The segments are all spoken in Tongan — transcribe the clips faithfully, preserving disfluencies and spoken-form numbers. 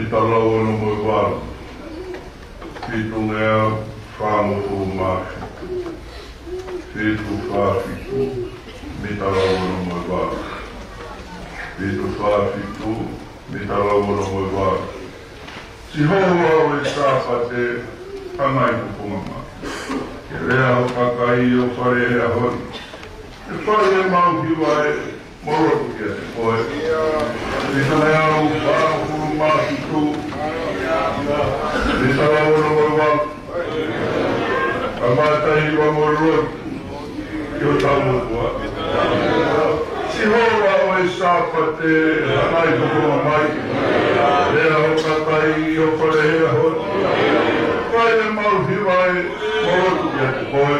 Mita lau ono mo e valu. Fitungeau fāngofulu mā fitu. Fitu fā fitu. Mita lau ono mo e valu. Fitu fā fitu. Mita lau ono mo e valu. Sihova ʻo e Sāpate, hangai kupunga mai. Ke lea ho kakai ʻo fale he ʻaho ni. Ke fai ʻemau hiva ʻe, mo lotu kiate koe. Fitungeau fāngofulu mā fitu. Mita lau ono mo e valu. Kamata hiva mo lotu. Ki hotau ʻOtua. Sihova ʻo e Sāpate, hangai kupunga mai. Lea ho kakai ʻo fale he ʻaho ni. Fai ʻemau hiva ʻe, mo lotu kiate koe.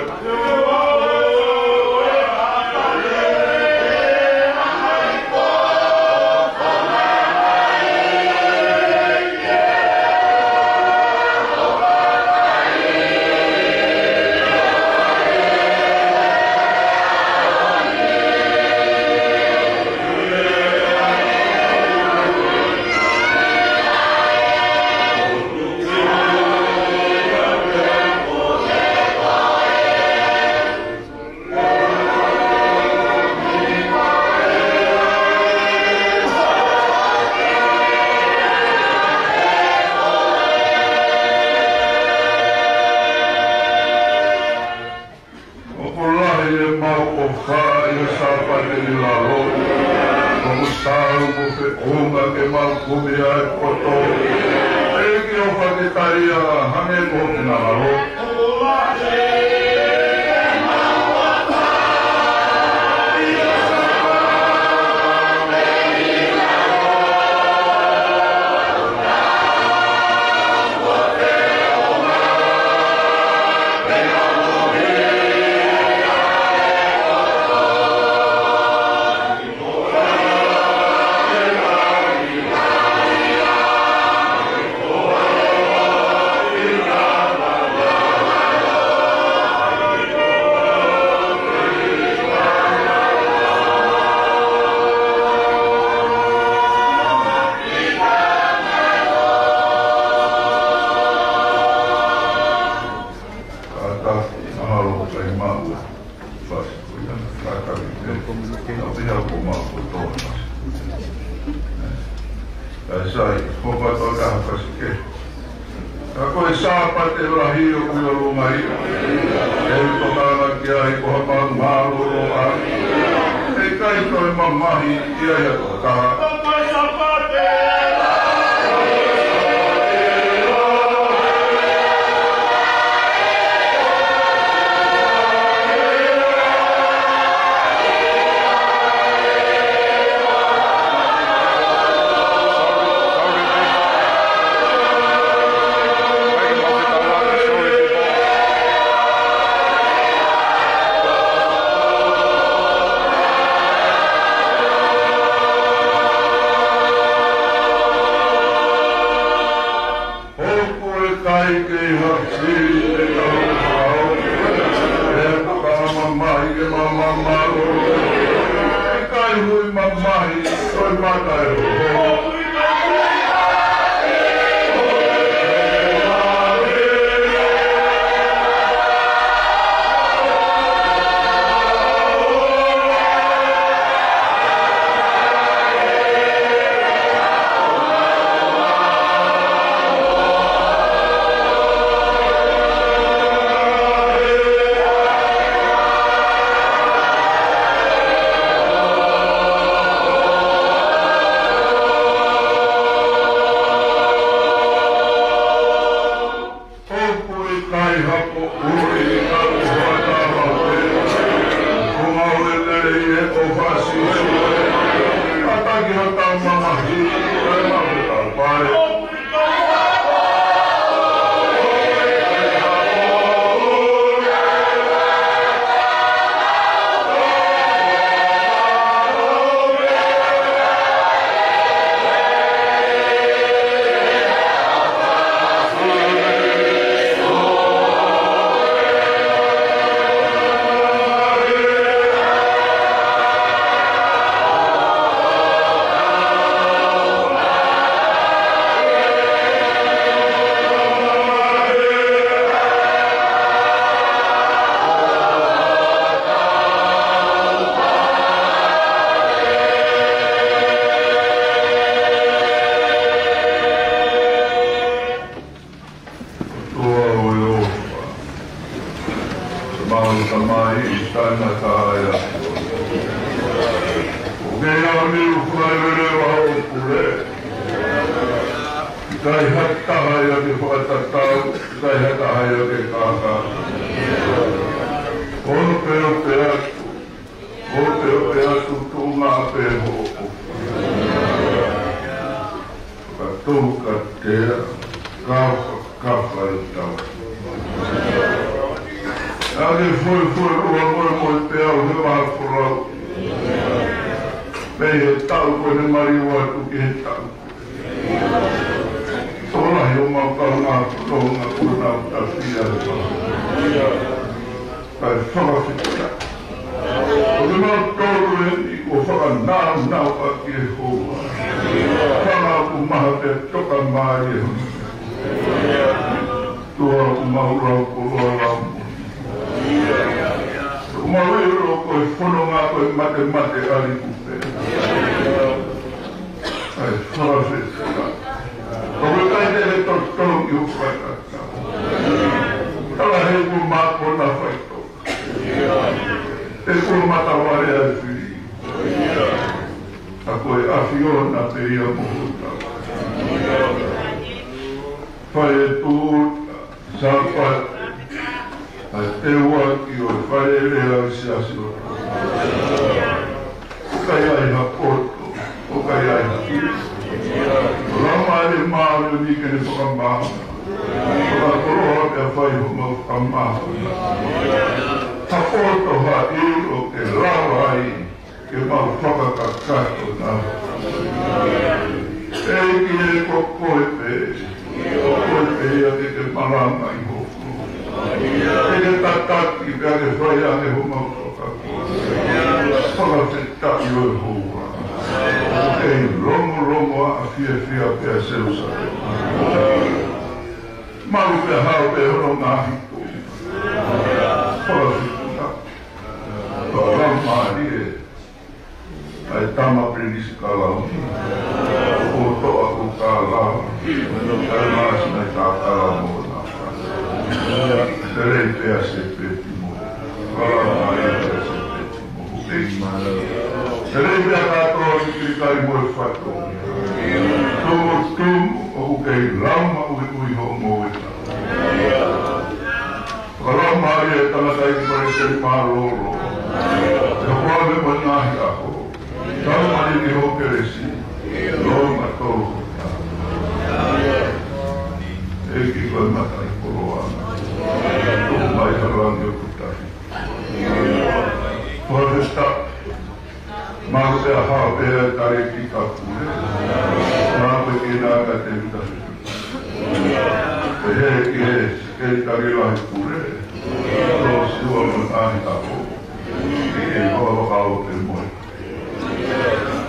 ʻOku lahi ʻemau ʻofa ʻi he Sāpate ʻi lalo. ʻOku tau mo feʻunga ke mau kumi ʻa e poto. ʻEiki ʻofa ke talia hangē ko hoku finangalo. Kātaki, mahalo ʻoku ʻikai maʻu. Fasi ko ia, kātaki pē. Nau pehē ko maʻu ko tōna. Kae sai, ko patoa ka fasi ke. Ka ko e Sāpate lahi ʻoku ʻi ʻolunga ia. ʻE tokanga ki ai ko ha mālōlō ʻa. ʻE ʻikai toe mamahi ia ia tō taha. ʻOku ʻikai ke ʻi ha fili te tau hao. ʻE ka mamahi ke mamamalo. ʻIkai hui mamahi, ʻoi mata e hoho. ʻOku ʻikai ha poʻuli ʻi ka ko hata maue. Ko maue lelei e ko fasi. Kātaki hotau mamahi, ʻe maʻu hotau pale. Ke kākā. ʻO pē ʻo pē atu. ʻO pē ʻo pē atu, tuʻunga pē hoʻo. Ka tolu ka tea, ka, ka fai tau. ʻA ke foʻi foʻi ua moe moe pē au he vaha folau. Mei he taʻu ko eni mali ua atu ki he taʻu. Tokolahi ʻo mau kaungā fononga kuo nau tafia he vaha. Kae fakafetaʻi. Ko kinautolu eni kuo fakanāunau ʻaki e houa. Fanga ʻoku maha pea toka mai e houa. Tuʻa ʻoku mau lau koloa lau mo. ʻOku mau ʻilo ko e fononga ko e matemate ʻa e liku pē. ʻAi, fakafetaʻi. ʻOku ʻikai te ke totonu ki hoku fakatātā. Tala he kuo mākona faitoka. He kuo matavale ʻa e fili. ʻA ko e ʻAfiona pē ia mo hoku tau. Fai e tūʻuta, Sāpate, ʻa e teuaki ʻo e fale lea ʻo e siasi ʻo ʻikai ai ha poto, ʻikai ai ha ʻilo. Ko e Laumālie Māʻoniʻoni ke ne fakamaama. Fakakoloa pea fai homau fakamaama. Ha poto ha ʻilo ke lava ai ke mau fakakakato na. ʻEiki ē, ko koe pē, ko koe pē ia ke ke malanga ʻi hoku. Ke ke tataki pea ke fai ange homau fakakakato. Fakafetaʻi ʻo e houa. Kei longolongo ʻa fiefia pea Selusalema. Malu pea hao pē hono ngaahi kō. Fakafetaʻi. Ko e Laumālie ʻa e tama Pilinisi Kalauni, ʻo toʻa ko Kala, ʻa e māsina ʻi Takala mo Napa. Te lei pea Sepeti mo. Kala mai pea Sepeti mo. Te lei pea kātoa ki Kilikai mo e fato. Tumu tumu ʻoku kei lama ui ui ho mo e. Fakalaumālie e tangataʻeiki Palesiteni mālōlō. He kuo ʻave mo e ngaahi ʻaho. Tau mali ki ho kelesi. Loma tolu. ʻEiki ko e mataʻikoloa. Tuku mai ha langi ʻoku tahi. Fakafetaʻi. Malu pea hao pē ʻa e tali ki ka pule. Malu pē ki he ngaahi ka te uta. Pehē ki he sekelitali lahi pule. Tō siua mo e ngaahi ako. Ke ke vakavakau ke moe.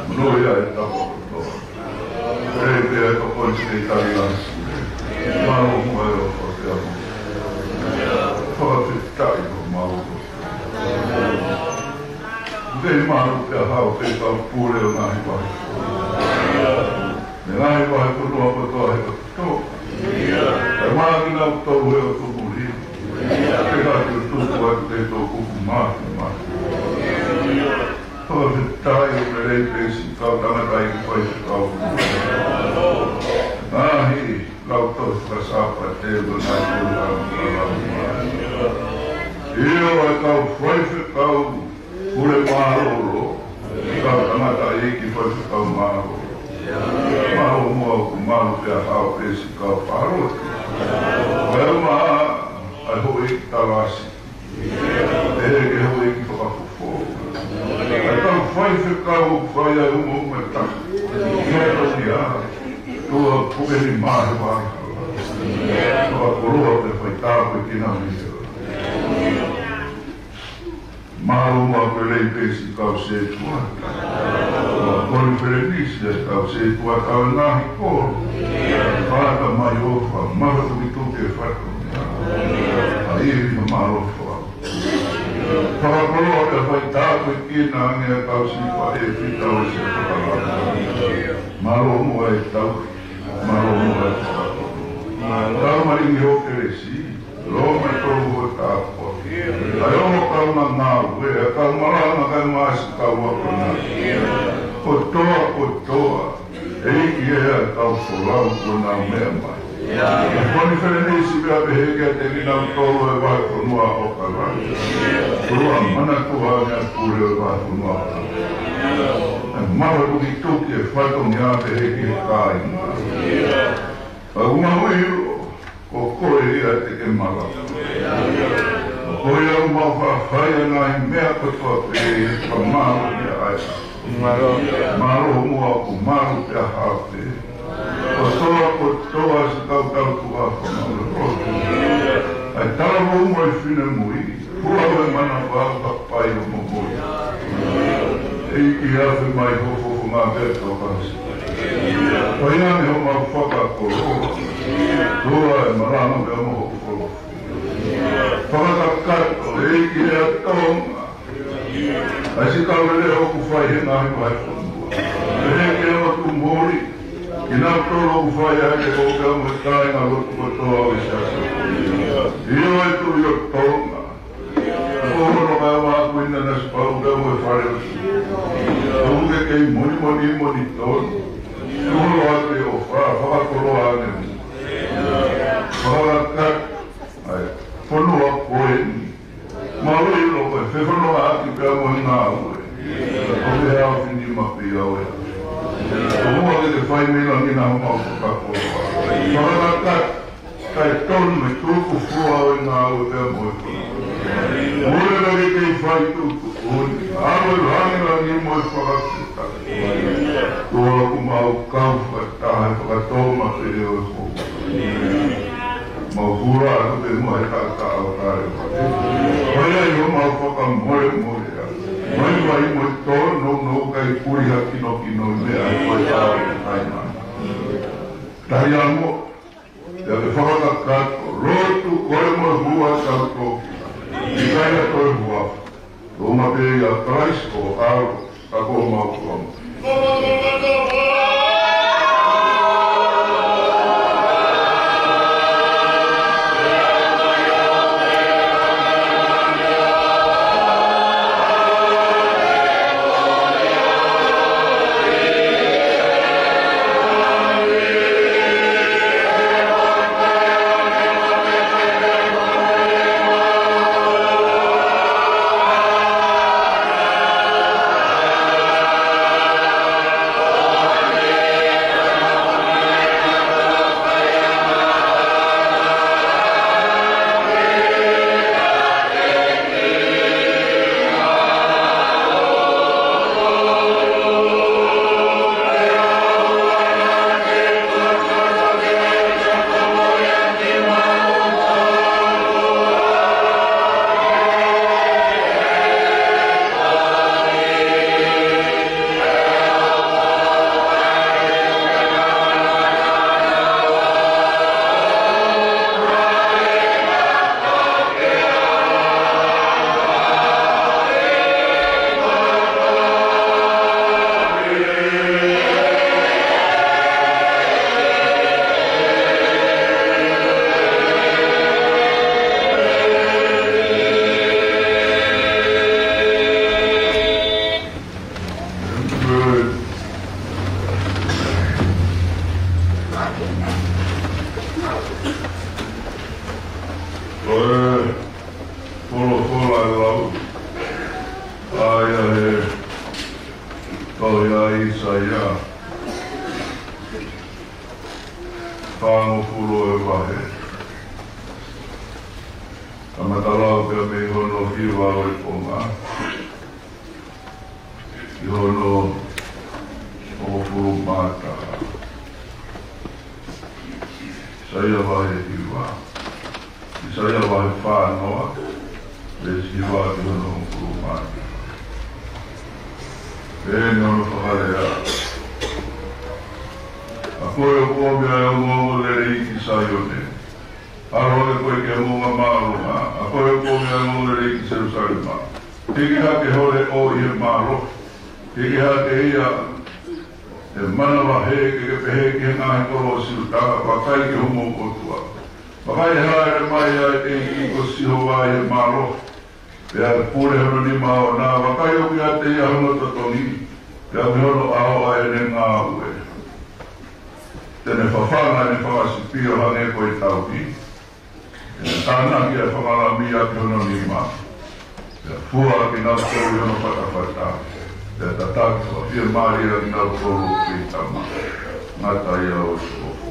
Monūʻia e tapa kotoa. Pehē pē ʻa e tokoni sekelitali lahi pule. Malu mo e o fakea mo. Fakafetaʻi ko mau. Kei malu pea hao pē kau pule ʻo e ngaahi vahefonua. Mei he ngaahi vahefonua kotoa he ʻoku tō. Kae mahaki kinautolu he ʻoku muli. Ke ka tutuku atu ke tō kuku mafi mafi. Fakafetaʻi ʻo lelei pē siʻi kau tangataʻeiki faifekau. Ngaahi lau tohi fakasāpate ʻo ngaahi lau lau. ʻIo ʻa e kau faifekau. Pule mālōlō, kau tangataʻeiki faifekau mālōlō. Mālō muʻa ʻoku malu pea hao pē siʻi kau pāloti. Ko e ʻumaʻā ʻa e houʻeiki talasi. ʻE ke houʻeiki fakafofo. ʻA e kau faifekau ʻoku fai ai ʻumaʻuma taha. Ke tokia. Tuʻa puke ni mahe mahe. Fakakoloa pea fai tāpuekina mei he Mālō muʻa ʻo lelei pē siʻi kau sētuata. Ko e konifelenisi ʻa e kau sētuata ʻo e ngaahi kolo. Fata mai ʻofa, mafatukituki e fatongia. ʻA e ivi no mālō fau. Fakakoloa pea fai tāpuekina ange ʻa e kau siʻi faʻē pita ʻo e sētuata. Mālō muʻa e tau. Mālō muʻa e fakakoloa. Tau mali ni ho kelesi. Loma tolu ho tāpuaki. ʻA e ongo kaungāngāue, ʻa e kau malanga kae ʻumaʻā siʻi kau akonaki. Kotoa, kotoa. ʻEiki ē, ʻa e kau folau kuo nau meʻa mai. Konifelenisi pea pehē kiate kinautolu ʻo e vahefonua ʻo ʻOkalani. Tuku ke manatua ʻa e pule ʻo e vahefonua ʻo ʻOkalani. ʻE mamafa tukituki e fatongia pehē ki he kāinga. Pea ʻoku mau ʻilo, ko koe ia te ke malava. Ko ia ʻoku mau faʻa fai ʻa e ngaahi meʻa kotoa pē, ka mālō ia ai. Mālō. Mālō muʻa ʻoku mālō pea hape. Kotoa, kotoa siʻi kau tautuka fakamālō. ʻA e talavou mo e finemui, hua ʻo e manava ka pai ʻo momoi. ʻEiki afe mai ho fofonga pea tokasi. Ko ia ne homau fakakoloa. Tuʻa e malanga pea mo hoʻo folofola. Fakakakato, ʻEiki ʻa Tonga. ʻA siʻi kau lele ʻoku fai he ngaahi vahefonua. Pehē ki he ʻotu muli, kinautolu ʻoku fai ai e koka mo e kāingalotu kotoa ʻo e siasi. ʻIo e Tuʻi ʻo Tonga. Ko hono kae vakuina na sipau pea mo e fale ʻo Sīsū. ʻOku ke kei monimoni, monitonu. Tuku holo atu e ʻofa, fakakoloa ange. Fakakakato, ʻa e fonua ko eni. Mau ʻilo ko e fefonongaʻaki pea mo e ngāue. ʻOku ke haofini maʻu pē ʻe au. ʻOku mau ke fai mei langi na homau fakakoloa. Fakakakato, kae tonu e tukufua ʻo e ngāue pea mo e fonua. Mole ka ke kei fai tuʻutuʻuni. ʻAlu e langilangi mo e fakafetaʻi. Tuʻa ʻoku mau kau fakataha he fakatōmapeʻe ʻo e houa. Mau hula atu pē muʻa he taʻataʻa ʻo taʻe. Ko ia ʻi homau fakamolemole atu. Mai mai mo e tōnounou kae puli ha kinokino meʻa he ko e tau e taimana. Tahi amo, ia ke fakakakato, lotu, kole mo e hua tau toki. ʻIkai ha toe hua. Tuʻunga pē ʻia Kalaisi ko ho ʻAlo, ka ko homau Fakamoʻui. Ko e folofola ʻe lau ʻa ia he tohi ʻa ʻĪsaia, fāngofulu ʻo e vahe. Kamata lau pē mei hono hiva ʻo e konga ki hono hongofulu mā taha. ʻĪsaia vahe hiva. ʻĪsaia vahe fā noa, veesi hiva ki hono hongofulu mā taha. Pehē ni hono fakalea: ʻA koe ʻoku ʻomi ʻa e ongoongolelei ki Saione, ʻalu hake koe ki he moʻunga māʻolunga, ʻa koe ʻoku ʻomi ʻa e ongoongolelei ki Selusalema. Hiki hake ho leʻo ʻi he mālohi, hiki hake ia he manavahē, ke ke pehē ki he ngaahi kolo ʻo Siuta, Vakai ki homou ʻOtua. Vakai, ʻe hāʻele mai ʻa e ʻEiki ko Sihova ʻi he mālohi, pea ʻe pule hono nima ʻoʻona. Vakai, ʻoku ʻiate ia hono totongi, pea ʻoku ʻi hono ʻao ʻa ʻene ngāue. Te ne fafanga ʻene fanga sipi ʻo hangē ko e tauhi. Te ne tānaki ʻa e fanga lami ʻaki hono nima. Pea fua kinautolu ʻi hono fatafata. Pea tataki fakafiemālie ʻa kinautolu ʻoku feitama. Ngata ia ʻo e sofo.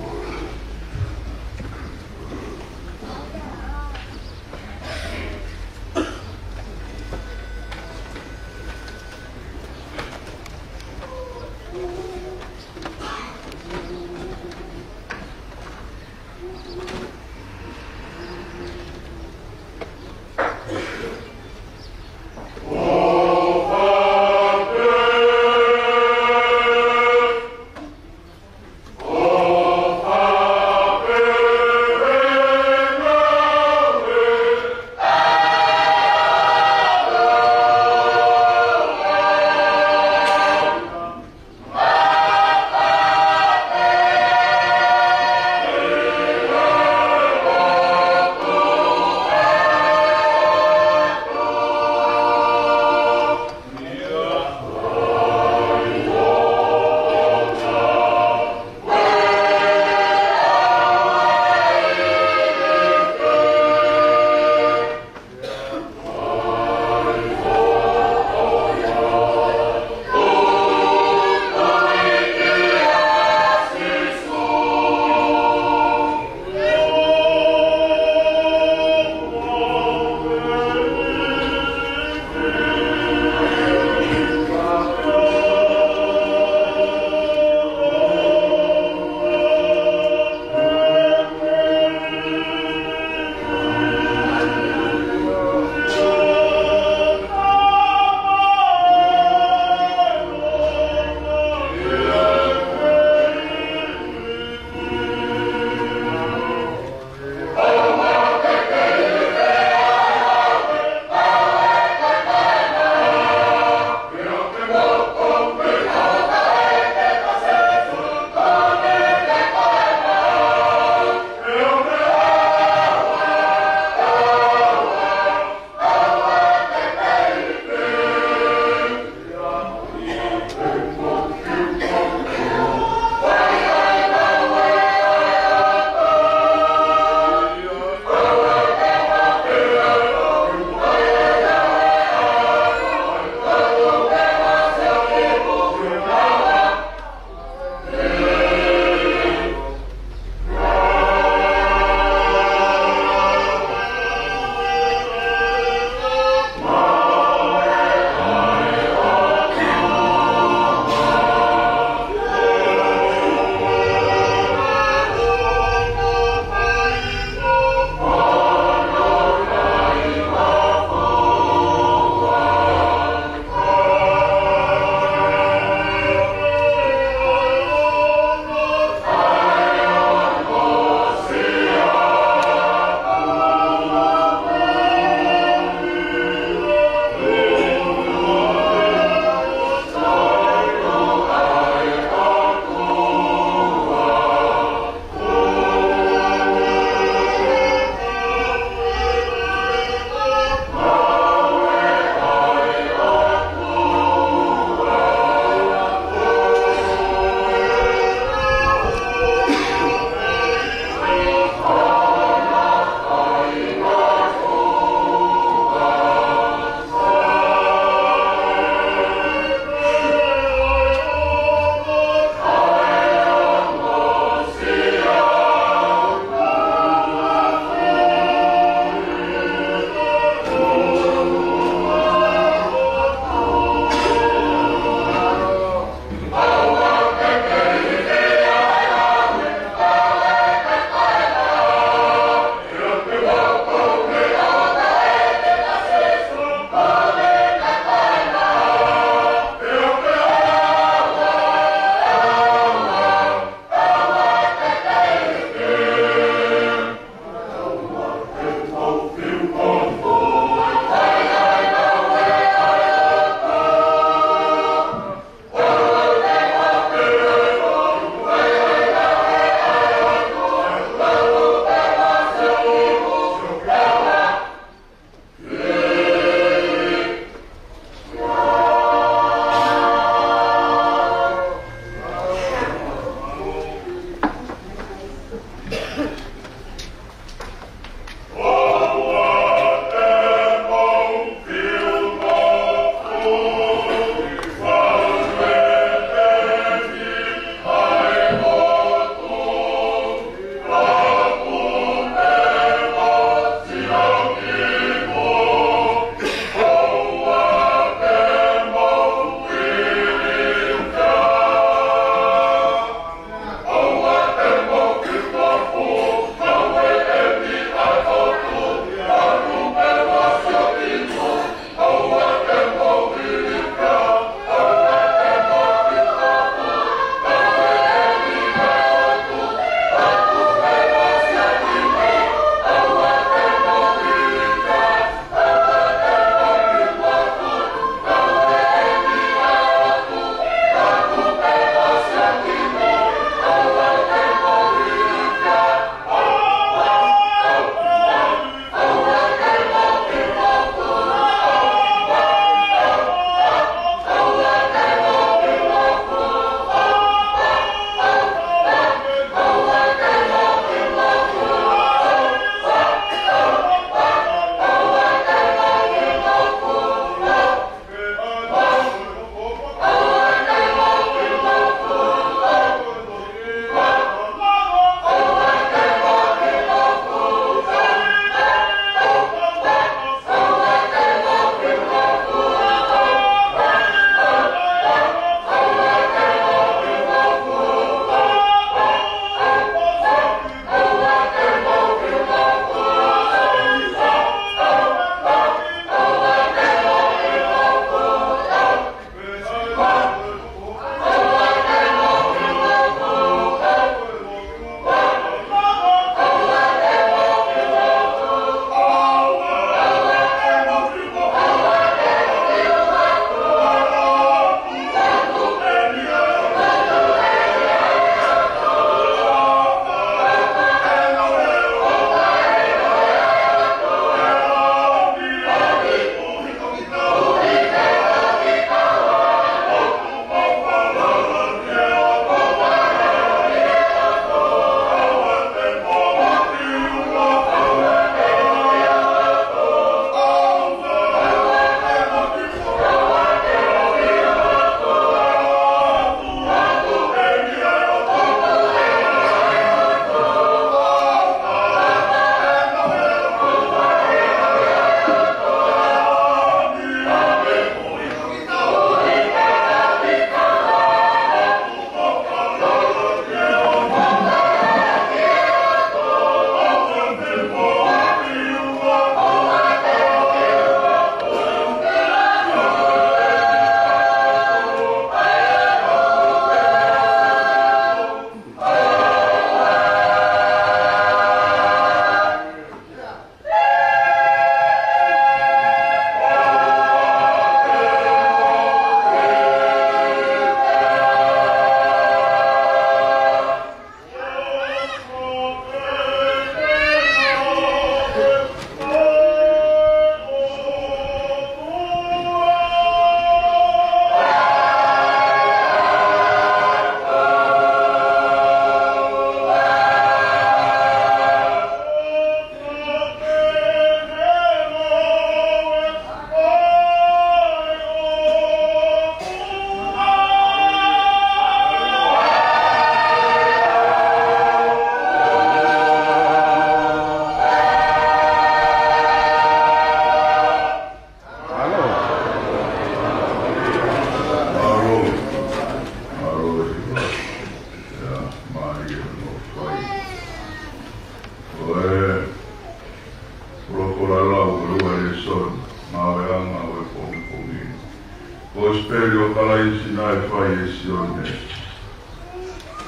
Kosipeli ʻo Kalaisi naʻe fai ʻe Sione.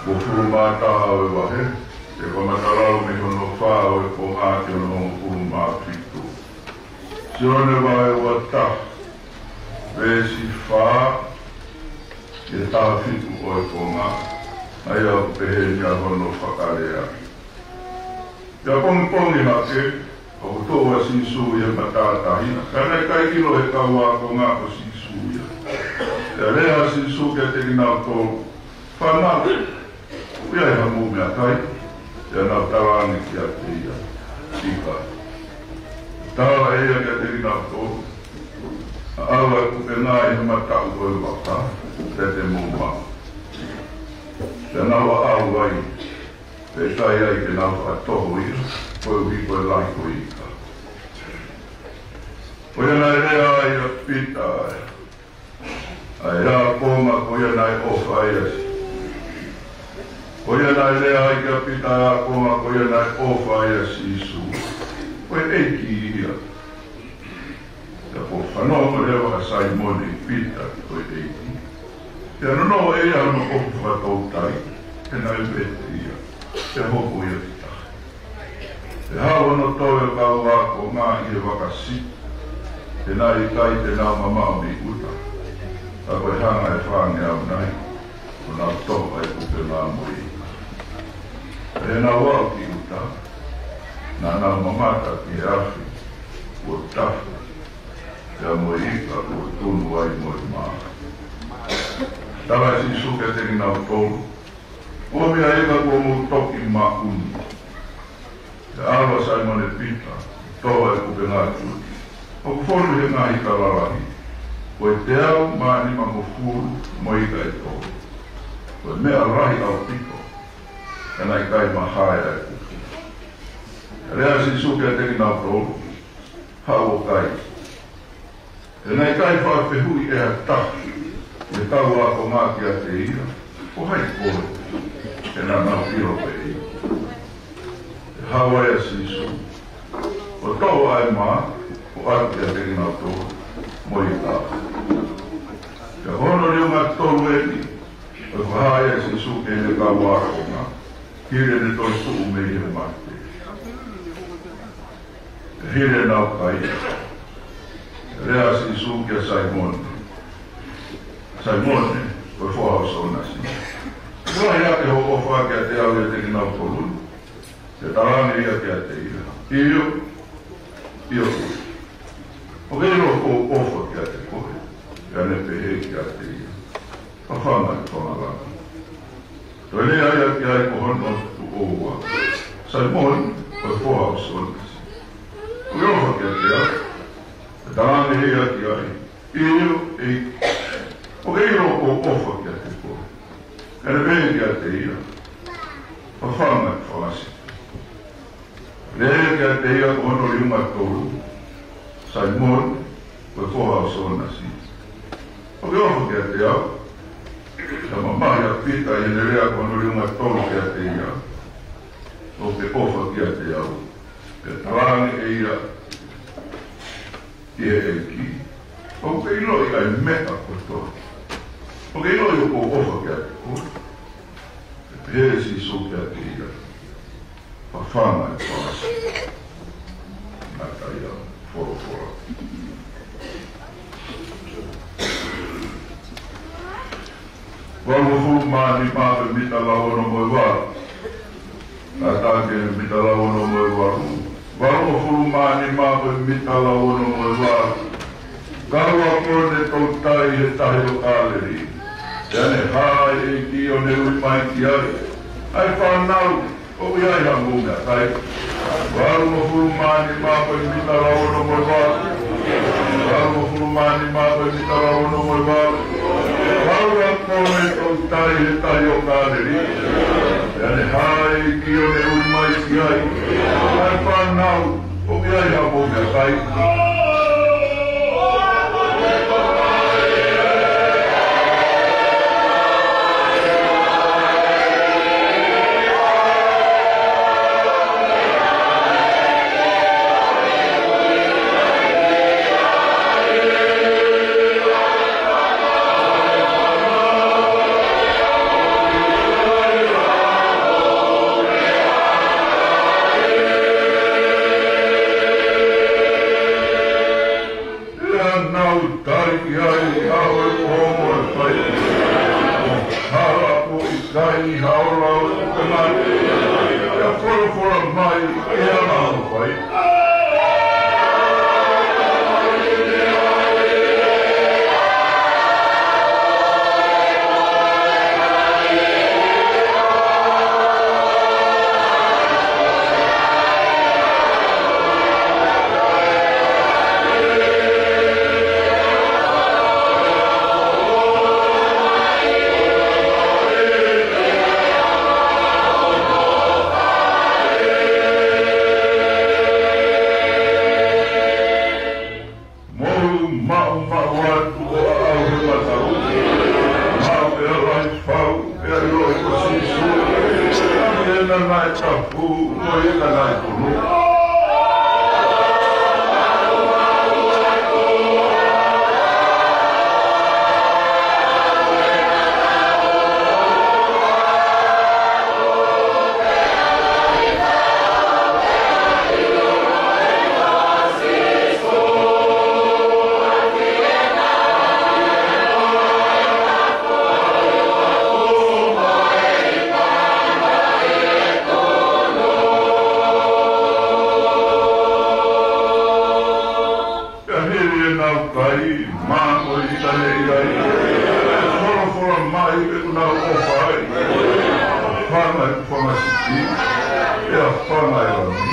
Hongofulu mā taha ʻo e vahe, ʻe kamata lau mei hono fā ʻo e konga ki hono hongofulu mā fitu. Sione vahe ua taha, veesi fā ki he taha fitu ʻo e konga, ʻa ia ʻoku pehē ni ʻa hono fakalea. Pea pongipongi hake, ʻoku toʻo ʻa Sīsū ʻi he matātahi, ka naʻe ʻikai ʻilo ʻe he kau ākonga ko Sīsū ia. Pea lea ʻa Sīsū kiate kinautolu, Fānau, ʻoku ʻi ai hamou meʻakai? Pea nau talaange kiate ia, ʻIkai. Tala ʻe ia kiate kinautolu, ʻAʻau ʻa e kupenga ʻi he mataʻu ʻo e vaka, pea te mou maʻu. Pea nau aʻau ai, pea ʻikai ai ke nau fakatoho ia, koeʻuhi ko e lahi ko e ika. Ko ia naʻe lea ai ʻa Pita, ʻa e ākonga ko ia naʻe ʻofa ai ʻa Sī-, ko ia naʻe lea ai kia Pita, ʻa e ākonga ko ia naʻe ʻofa ai ʻa Sīsū, Ko e ʻEiki ia. Pea kuo fanongo leva ʻa Saimone Pita ko e ʻEiki. Pea nonoʻo ʻe ia hono kofu fakatoutai, he naʻe vete ia, pea hoko ia ki tahi. Pea haʻu hono toe ʻo e kau ākonga ʻi he vaka sipi, he naʻe ʻikai te nau mamaʻo mei ʻuta, ka ko e hanga ʻe he fāngeau nai ʻo nau toho ʻa e kupenga mo e ika. Pea ʻi heʻenau aʻu ki ʻuta, naʻa nau mamata ki he afi kuo tafe, pea mo e ika kuo tunu ai mo e mā. Tala ʻe Sīsū kiate kinautolu, Umi ʻa e ika kuo mou toki maʻu ni. Pea ʻalu ʻa Saimone Pita, toho ʻa e kupenga ki ʻuta, ʻoku fonu ʻi he ngaahi kala lahi, ko e teau mā nimangofulu mo e ika ʻe tolu. Ko e meʻa lahi ʻaupito, ka naʻe ʻikai mahae ʻa e kupu. Pea lea ʻa Sīsū kiate kinautolu, Haʻu ʻo kai. Pea naʻe ʻikai faʻa fehuʻi ʻe ha taha ʻi he kau ākonga kiate ia, Ko hai koe? He naʻa nau ʻilo pē ia. Pea haʻu ai ʻa Sīsū, ʻo toho ʻa e mā, ʻo ʻatu kiate kinautolu, mo e ika. Pea ko hono liunga tolu eni, ʻo fakahā ai ʻa Sīsū ki heʻene kau ākonga, hili ʻene toetuʻu mei he mate. Pea hili ʻenau kai, lea ʻa Sīsū kia Saimone, Saimone, ko e foha ʻo Sōnasi, ʻoku lahi hake hoʻo ʻofa kiate au ʻiate kinautolu? Pea talaange ia kiate ia, ʻIo, ʻio. ʻOku ke ʻilo ʻoku ou ʻofa kiate koe. Pea ne pehē kiate ia, Fafanga ʻeku fanga lami. Toe lea ia ki ai ko hono tuʻo ua, Saimone, ko e foha ʻo Sōnasi, ʻoku ke ʻofa kiate au? Pea talaange ia ki ai, ʻIo, ʻEiki, ʻoku ke ʻilo ʻoku ou ʻofa kiate koe. Pea ne pehē kiate ia, Fafanga ʻeku fanga sipi. Lea kiate ia ko hono liunga tolu, Saimone, ko e foha ʻo Sōnasi, ʻoku ke ʻofa kiate au? Pea mamahi ʻa Pita ʻi heʻene lea ko hono liunga tolu kiate ia, ʻOku ke ʻofa kiate au? Pea talaange ʻe ia ki he ʻEiki, ʻOku ke ʻiloʻi ʻa e meʻa kotoa. ʻOku ke ʻiloʻi ʻoku ou ʻofa kiate koe. Pea pehē ʻe Sīsū kiate ia, Fafanga ʻeku fanga sipi. Ngata ia folofola. Valungofulu mā nima pē mita lau ono mo e valu. Kātaki mita lau ono mo e valu. Valungofulu mā nima pē mita lau ono mo e valu. Ka ua ko ē ne toutai he tahi ʻo Kāleli. Pea ne hā ʻa e ʻEiki ʻo ne ui mai ki ai, ʻA e fānau, ʻoku ʻi ai hamou meʻakai? Valungofulu mā nima pē mita lau ono mo e valu. Valungofulu mā nima pē mita lau ono mo e valu. Ka ua ko ē ne toutai he tahi ʻo Kāleli. Pea ne hā ʻa e ʻEiki ʻo ne ui mai ki ai, ʻA e fānau, ʻoku ʻi ai hamou meʻakai? ʻi ha ola ʻo e kakai, pea folofola mai ʻi he anga hono fai. Mou maʻumaʻu atu ʻo aʻu he matau. Maʻu pea lahi fau, pea ʻiloʻi ko Sīsū. Ko ia naʻe tapu, ko ia naʻe tunu. Pea hili ʻenau kai, māmani ʻi taneʻi ai, pea folofola mai ʻoku nau ʻofa ai. Fanga ʻeku fanga sipi, pea fanga ʻe Lami.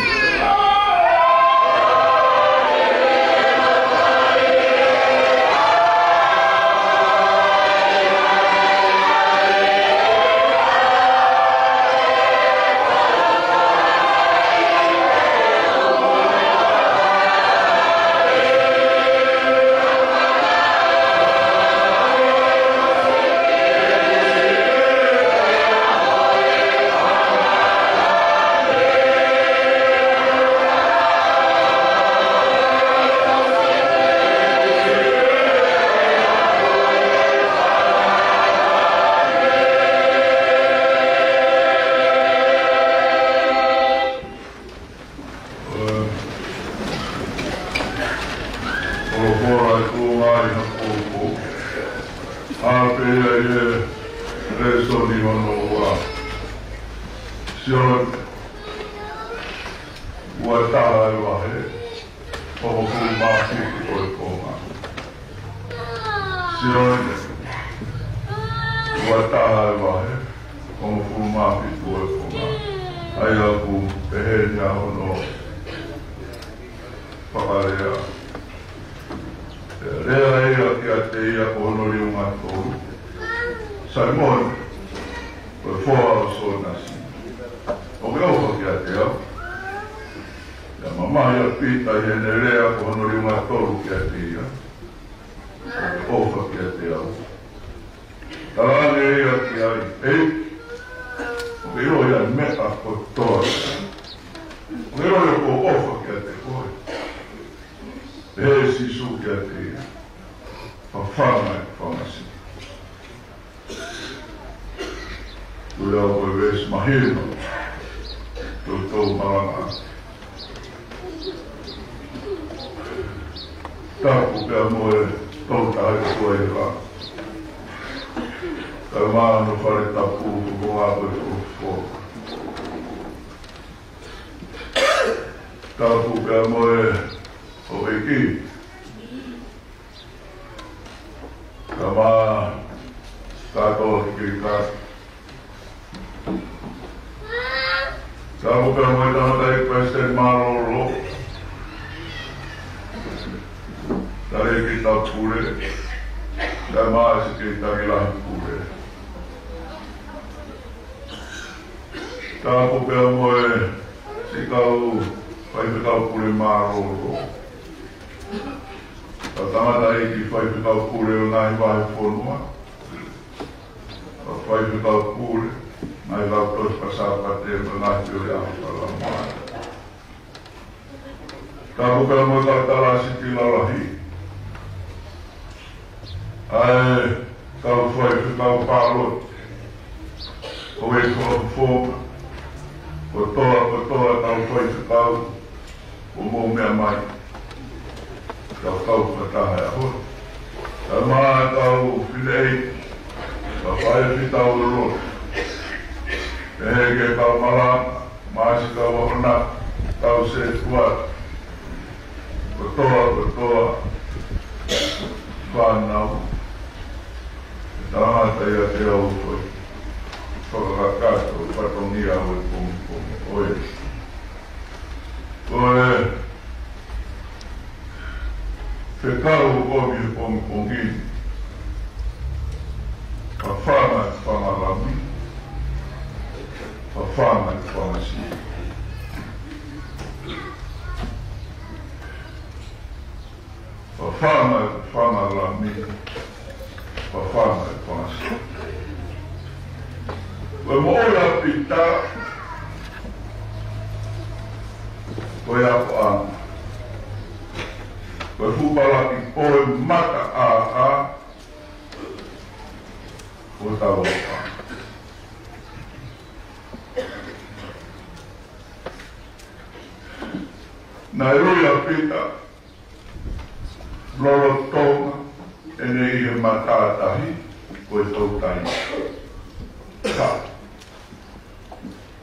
Folofola ʻa e Tuʻi ʻi ha poupou. ʻA pē ia ʻi he lēsoni hono ua. Sione, ua taha e vahe, hongofulu mā fitu ko e konga. Sione, ua taha e vahe, hongofulu mā fitu ko e konga. ʻA ia ʻoku pehē ni ʻa hono fakalea. Pea lea ia kiate ia ko hono liunga tolu: Saimone, ko e foha ʻo Sonasi, ʻoku ke ʻofa kiate au? Pea mamahi ʻa Pita ʻi heʻene lea ko hono liunga tolu kiate ia, ʻOku ke ʻofa kiate au? Talaange ia ki ai, ʻEiki, ʻoku ke ʻiloʻi ʻa e meʻa kotoa. ʻOku ke ʻiloʻi ʻoku ou ʻofa kiate koe. Pehē ʻe Sīsū kiate ia, Fafanga ʻeku fanga sipi. Ko ia ko e veesi mahino, toutou malanga. Tapu pea mo e Tolu Tahaʻi ʻOtua ʻi he langi. Kae ʻumaʻā hono fale tapu, ko e konga ko e folofola. Tapu pea mo e houʻeiki. Kae ʻumaʻā kātoa ki he kau. Tapu pea mo e tangataʻeiki palesiteni mālōlō, tangataʻeiki taupule, kae ʻumaʻā e siʻi kei tangataʻi lahi pule. Tapu pea mo e siʻi kau faifekau pule mālōlō, kau tangataʻeiki faifekau pule ʻo e ngaahi vahefonua, kau faifekau pule, ngaahi kau tohi fakasāpate, mo e ngaahi pio ʻi he ʻaho fakalaumālie. Tapu pea mo e kau talāsiti lalahi, ʻa e kau faifekau pāloti, ʻo e kau fofonga, kotoa, kotoa kau faifekau, ʻoku mou meʻa mai, kau kau fakataha he ʻaho ni. Kae ʻumaʻā e kau fineʻeiki, kau faifekau loloto, Pehē ki he kau malanga, māsi, kau akonaki, kau sētuata kotoa, kotoa, fānau, ʻe talangata ʻiate au ʻa e fakakakato ʻo e fatongia ʻo e pongipongi ko eni. Ko e fekau ʻoku ʻomi he pongipongi ni: Fafanga e fanga lami, fafanga e fanga sipi. Fafanga e fanga lami, fafanga e fanga sipi. Ko e moʻui ʻa Pita, ko e akoʻanga, ko e fuʻu palaki pō ʻi he mataʻāʻā ʻo hotau akoʻanga. Naʻe ui ʻa Pita lolotonga ʻene ʻi he matātahi ko e toutai. Ka,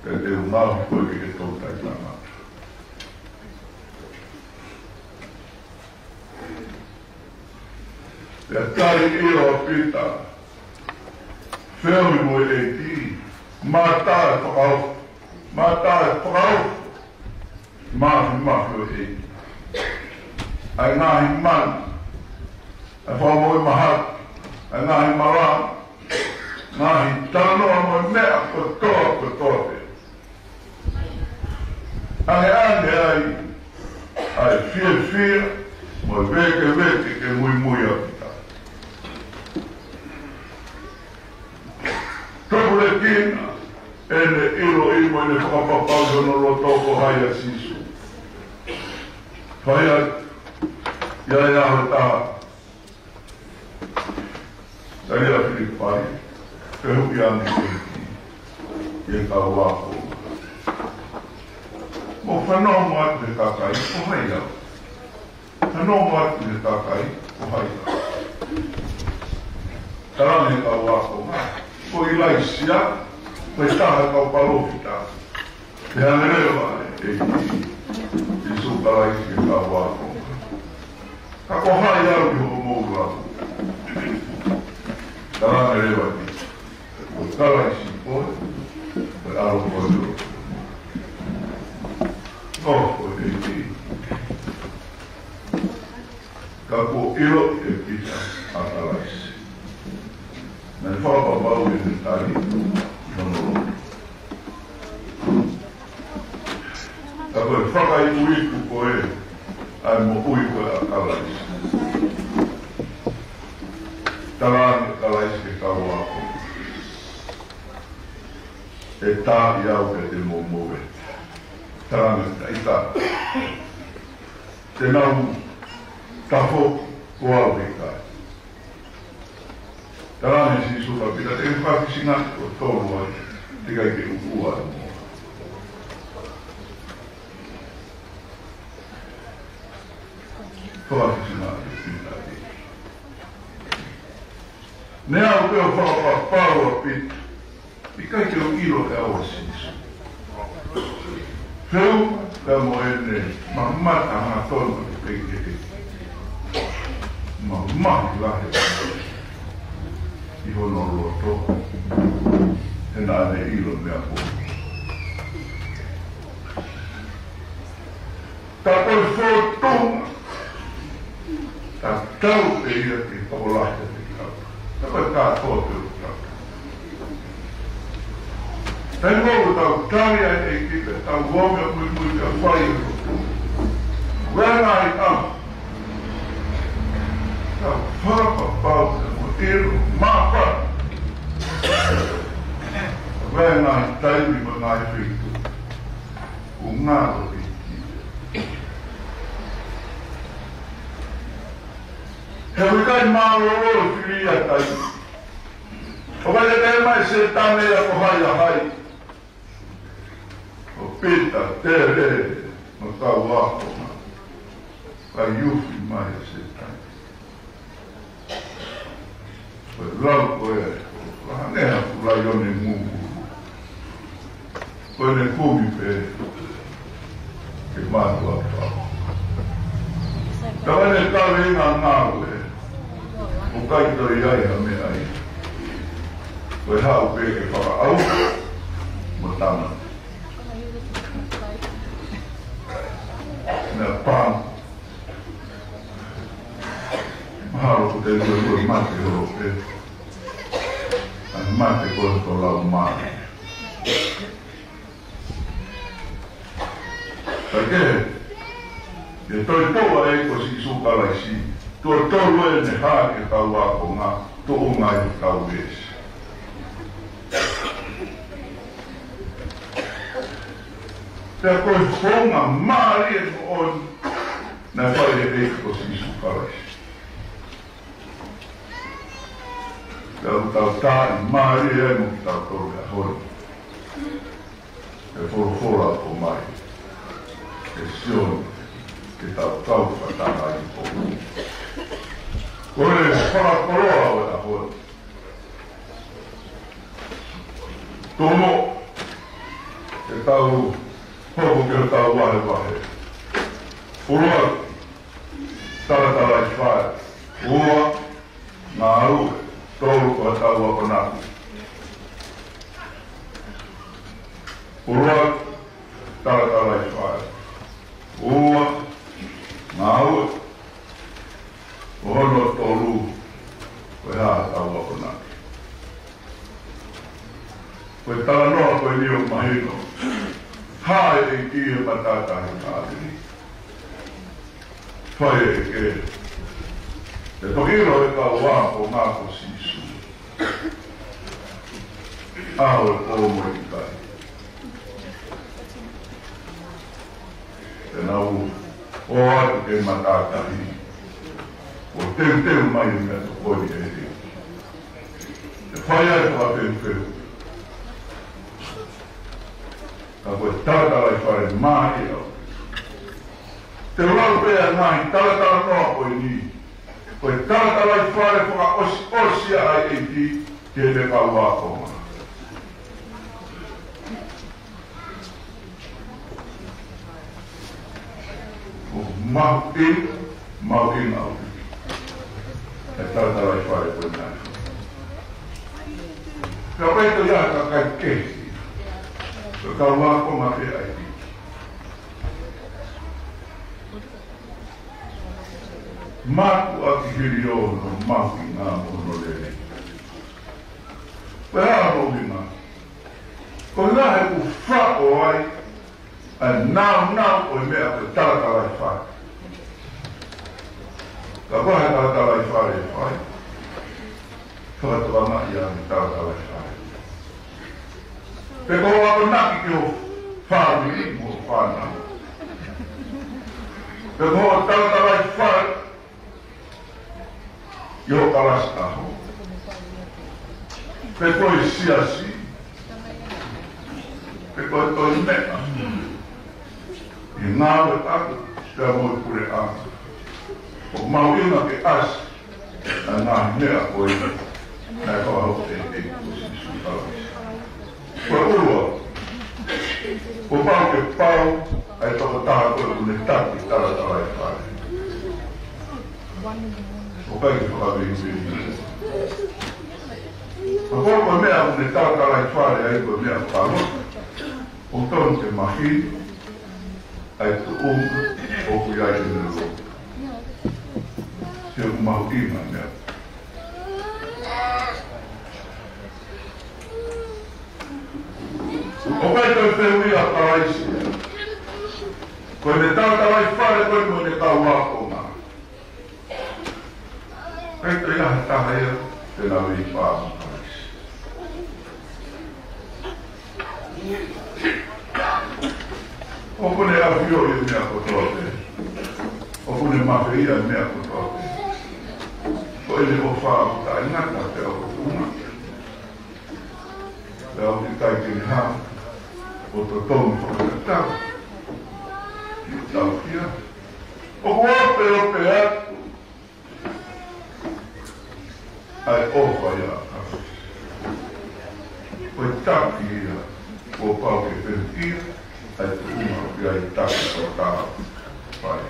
pea te u ngaohi koe ke ke toutai tangata. Pea tali ʻilo ʻa Pita, feohi mo e ʻEiki, mātā e fakaofo, mātā e fakaofo, māfimafi ʻo e ʻEiki. ʻA e ngaahi manu, ʻa e fakamoʻui mahaki, ʻa e ngaahi malanga, ngaahi talanoa mo e meʻa kotoa, kotoa pē. ʻAngeʻange ai ʻa e fiefia mo e vēkeveke ke muimui ʻa Pita. Tupulekina ʻene ʻiloʻi mo ʻene fakapapauʻi hono loto ko hai ʻa Sīsū. Fai ai, ʻi ai e ʻaho ʻe taha, tali ʻa Filipai, fehuʻi ange ʻe he ʻEiki ki he kau ako: Mou fanongo atu ki he kakai, ko hai au? Fanongo atu ki he kakai, ko hai au? Tala ange ʻe he kau ako: Ko ʻIlaisiā, ko e taha e kau palōfita. Pehē ange leva ʻe he ʻEiki ko Sīsū Kalaisi ki he kau ako: Ka ko hai au ʻi hoʻomou lau? Tala ange leva ʻe he ʻEiki: Ko Kalaisi koe, ko e ʻAlo koe ʻo e ʻOtua. Ko e ʻEiki. Ka kuo ʻiloʻi ʻe Pita ʻa Kalaisi. Naʻe fakapapauʻi ʻene tali ʻi hono loto. Ka ko e fakaiku ko ē ʻa e moʻui ko ē ʻa Kalaisi. Tala ange ʻe Kalaisi ki he kau ako: ʻE taaʻi au pea te mou moʻui. Tala ange ʻe Pita: Te nau tafoki, ko au he ʻikai. Tala ange ʻe Sīsū kia Pita: Te ke fakafisingaʻi ʻo tolu ai, te ke ʻikai ke u ʻuʻua ʻe moa. Fakafisingaʻi ʻe Pita. Naʻe aʻu pē ʻo fakapapau ʻa Pita ʻikai ke u ʻilo ʻe au ʻa Sīsū. Feʻunga pea mo ʻene mamata hangatonu ki he ʻEiki, mamahi lahi ʻi hono loto, he naʻa ne ʻilo meʻa ko ē. Ka ko e fōtunga, tatau pē ia ki he tokolahi ʻa e kau. Ka ko e kātoa pē ʻoku tau. Taimi ʻoku tau tali ai e ʻEiki pea tau ō mai ʻo muimui ke fai e lotu, ʻoku ʻi ai e ngaahi ʻaho tau fakapapau pea mo ʻilo māfana, ʻoku ʻi ai e ngaahi taimi mo e ngaahi feituʻu ʻoku ngalo e ʻEiki. He ʻoku ʻikai mālōlō e fili ia ʻi ha taimi. ʻOku ʻikai ke talamai ʻe Sētane ia ko hai ʻa hai. ʻO Pita, Tele, mo e kau ako, ka ʻi ufi mai ʻa Sētane. Ko e lau ko ē, ʻoku hangē ha fuʻu laione ngūngū. Ko ʻene kumi pē ke mātuʻa pau. Ka ʻi heʻene kaveinga ngāue, ʻoku ʻikai toe ʻi ai ha meʻa ia. Ko e haʻu pē ke fakaʻauha mo tama. Naʻe pau. Mahalo ko e tui ʻoku mate holo pē. ʻA e mate ko e tō lau mai. Ka ke, ke toe tō ai ko Sīsū Kalaisi, tuʻo tolu ʻene hā ki he kau ākonga, tuʻunga ʻi he kau veesi. Pea ko e founga mālie moʻoni naʻe fai ʻe he ʻEiki ko Sīsū Kalaisi. Pea ʻoku tau taaʻi mālie ai mo kitautolu he ʻaho ni. ʻE folofola ʻo mai ʻe Sione ke tau kau fakataha ai pō. Ko e fakakoloa ʻo e ʻaho ni. Tomo, ke tau hoko ke tau vahevahe. Ua, talatalaifale. Ua, ngāue. Tolu, ko e tau akonaki. Ua, talatalaifale. Ua, ngāue. Hono tolu, ko e hā tau akonaki. Ko e talanoa ko eni ʻoku mahino. Hā e ʻEiki he matātahi ʻa eni. Fai e ʻEiki. Te toki ʻilo e kau ākonga ko Sīsū. ʻAho e pō mo e ʻikai. Te nau ō atu ki he matātahi. ʻO teuteu mai e meʻatokoni ʻe he ʻEiki. Te fai ai fakapeupeu. Ka ko e talatalaifale mālie ʻaupito. Te u lau pē ʻa e ngaahi talatalanoa ko eni. Ko e talatalaifale fakaʻosiʻosi ʻa e ʻEiki ki heʻene kau ākonga. ʻOku mahuʻinga, mahuʻinga ʻaupito e talatalaifale ko eni. Ka ʻoku ʻikai toe ʻi ai ha kakai kehe. Ko e kau ākonga pē ʻa e ʻEiki. Mātuʻaki hili hono mahuʻinga mo hono lelei. Ko e hā hono ʻuhinga? Ko e lahi ʻoku faʻo ai ʻa e nāunau ʻo e meʻa ko e talatalaifale. Ka ko e hā e talatalaifale ʻe fai? Fakatokangaʻi ʻa e talatalaifale. Pe ko hoʻo akonaki ki ho fāmili mo ho fānau. Pe ko hoʻo talatalaifale ʻi ho kalasi ʻaho. Pe ko e siasi. Pe ko e toe meʻa. ʻI he ngāueʻaki pea mo e puleʻanga. ʻOku mahuʻinga ke ʻasi ʻa e ngaahi meʻa ko eni naʻe fakahoko ʻe he ʻEiki ko Sīsū Kalaisi. Ko e ʻuluaki, kuo pau ke pau ʻa e tokotaha ko ē ʻoku ne taki talatalaifale. ʻOku ʻikai ke fakaveiveiua. Ka ko e meʻa ʻoku ne talatalaifale ai ko e meʻa palō. ʻOku totonu ke mahino ʻa e tuʻunga ʻoku ʻi ai ʻene lotu. He ʻoku mahuʻinga e meʻa. ʻOku ʻikai toe fehuʻia ʻa Kalaisi. Ko ʻene talatalaifale ko ē mo ʻene kau ākonga. ʻIkai toe ʻi ai ha taha ia te na veifā mo Kalaisi. ʻOku ne ʻafioʻi e meʻa kotoa pē. ʻOku ne mafeia e meʻa kotoa pē. Ko ʻene ʻofa ʻoku taʻengata pea ʻoku tuʻunga. Pea ʻoku ʻikai ke ne hanga ʻo totongi fakatatau ki he taukia. ʻOku opeope atu ʻa e ʻofa ia ʻa Kalaisi. Ko e taki ia ʻo Kuo pau ke pekia ʻa e tuʻunga ʻoku ʻi ai e taki ʻo e tala fale.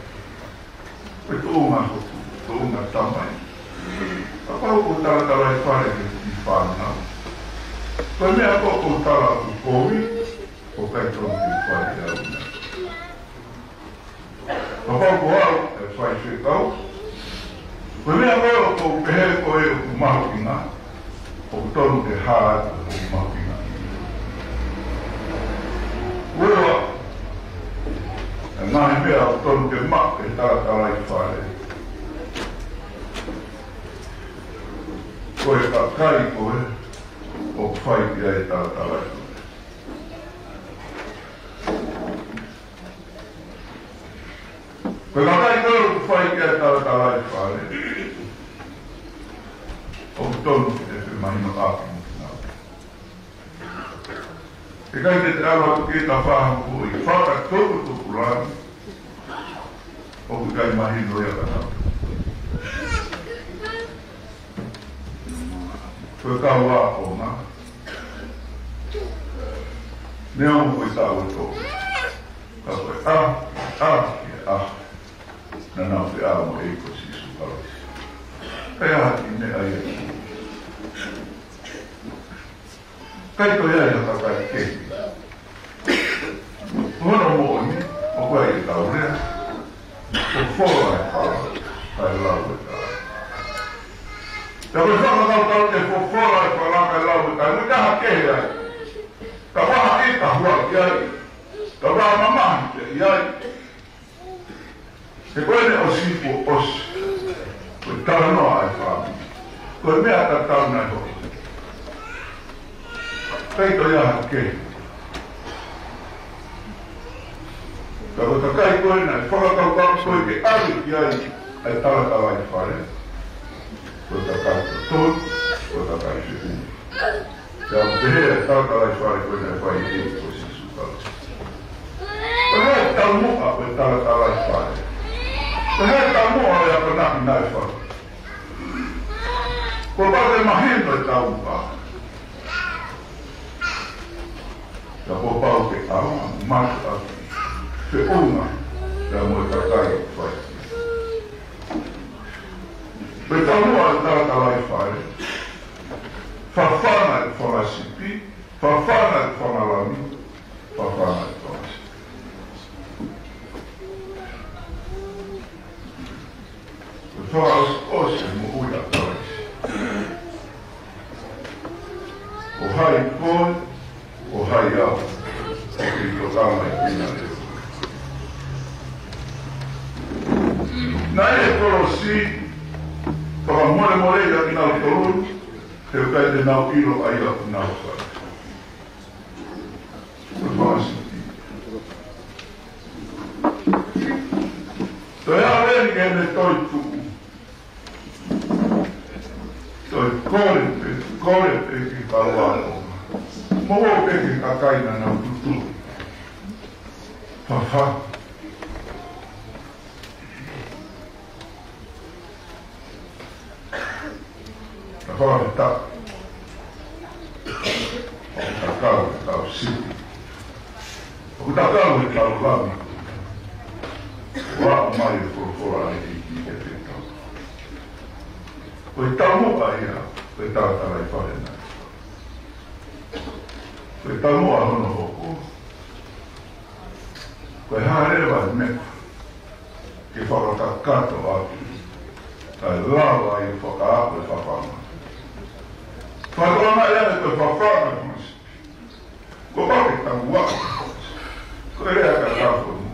Ko e tuʻunga hoku, tuʻunga tamai. Kapau ʻoku ou talatalai fale ki he fānau, ko e meʻa ko ē ʻoku ou tala ʻoku kovi, ʻoku ʻikai tonu ke fai ʻe au ia. Kapau ko au e faifekau, ko e meʻa ko ē ʻoku ou pehē ko ē ʻoku mahuʻinga, ʻoku tonu ke hā atu hoku mahuʻinga. Ua, ʻa e ngaahi meʻa ʻoku tonu ke maʻu ʻe he talatalai fale, ko e kakai ko ē ʻoku fai ki ai e talatalai fale. Ko e kakai ko ē ʻoku fai ki ai e talatalai fale, ʻoku tonu ke femahinoʻaki mo kinautolu. ʻIkai ke te ʻalu atu ki he tafaʻaki ʻo e fakatupu tupulaki ʻoku ʻikai mahino ia kiate kinautolu. Ko e kau ākonga, neongo ko e taʻu ʻe tolu, ka ko e ʻaho, ʻaho ki he ʻaho, naʻa nau feʻao mo e ʻEiki ko Sīsū Kalaisi. Pea ki he meʻa ia, ʻikai toe ʻi ai ha kakai kehe. Hono moʻoni, ʻoku ʻi ai ʻetau lea, fofola e fala kae lau e kai. Pea ko e fakakaukau ke fofola e fala kae lau e kai, ʻoku ʻikai ha kehe ai. Ka vahaʻi ka huaʻi ai, ka vahamamahi pē ʻi ai. He ko ʻene ʻosi kuo ʻosi. Ko e talanoa ʻa e fāmili. Ko e meʻa tatau naʻe hoko. ʻIkai toe ʻi ai ha kehe. Ka ko e kakai ko ē naʻe fakakaukau ko ē ke ʻave ki ai ʻa e talatalai fale, ko e kakai totonu, ko e kakai feʻunga. Pea ʻoku pehē ʻa e talatalai fale ko ē naʻe fai ʻe he ʻEiki ko Sīsū Kalaisi. Ko e hā e taumuʻa ʻo e talatalai fale? Ko e hā e taumuʻa ʻo e akonaki naʻe fai? Kuo pau ke mahino e taumuʻa. Pea kuo pau ke ʻaonga mo mate ʻaki feʻunga pea mo e kakai ʻoku fai. Ko e taumuʻa ʻo e talatalai fale: fafanga e fanga sipi, fafanga e fanga lami, fafanga e fanga sipi. Ko e fakaʻosiʻosi e moʻui ʻa Kalaisi. Ko hai koe, ko hai au, ʻoku kei tokanga ʻi he finangalo. Naʻe ʻi he kolosi, fakamolemoleʻi ʻa kinautolu, he ʻoku ʻikai te nau ʻilo ʻa ia ʻoku nau fai. Ko e fanga sipi. Toe ʻalu eni ki heʻene toetuʻu. Toe kole pē, kole pē ki he kau ākonga. Mo ō pē ki he kakai naʻa nau tutu. Fafanga. Ka fakafetaʻi. ʻOku tatau e kau sipi. ʻOku tatau e kau lami. Ua mai e folofola ʻa e ʻEiki ke fetau. Ko e taumuʻa ia ʻo e talatalai fale naʻe. Ko e taumuʻa hono hoko. Ko e hā leva e meʻa ke fakakakato ʻaki, kae lava ai ʻo fakaaʻu e fafanga. Fakatokangaʻi ange ko e fafanga e fanga sipi. Kuo pau ke taumuʻa. Ko e lea ka tafo ni.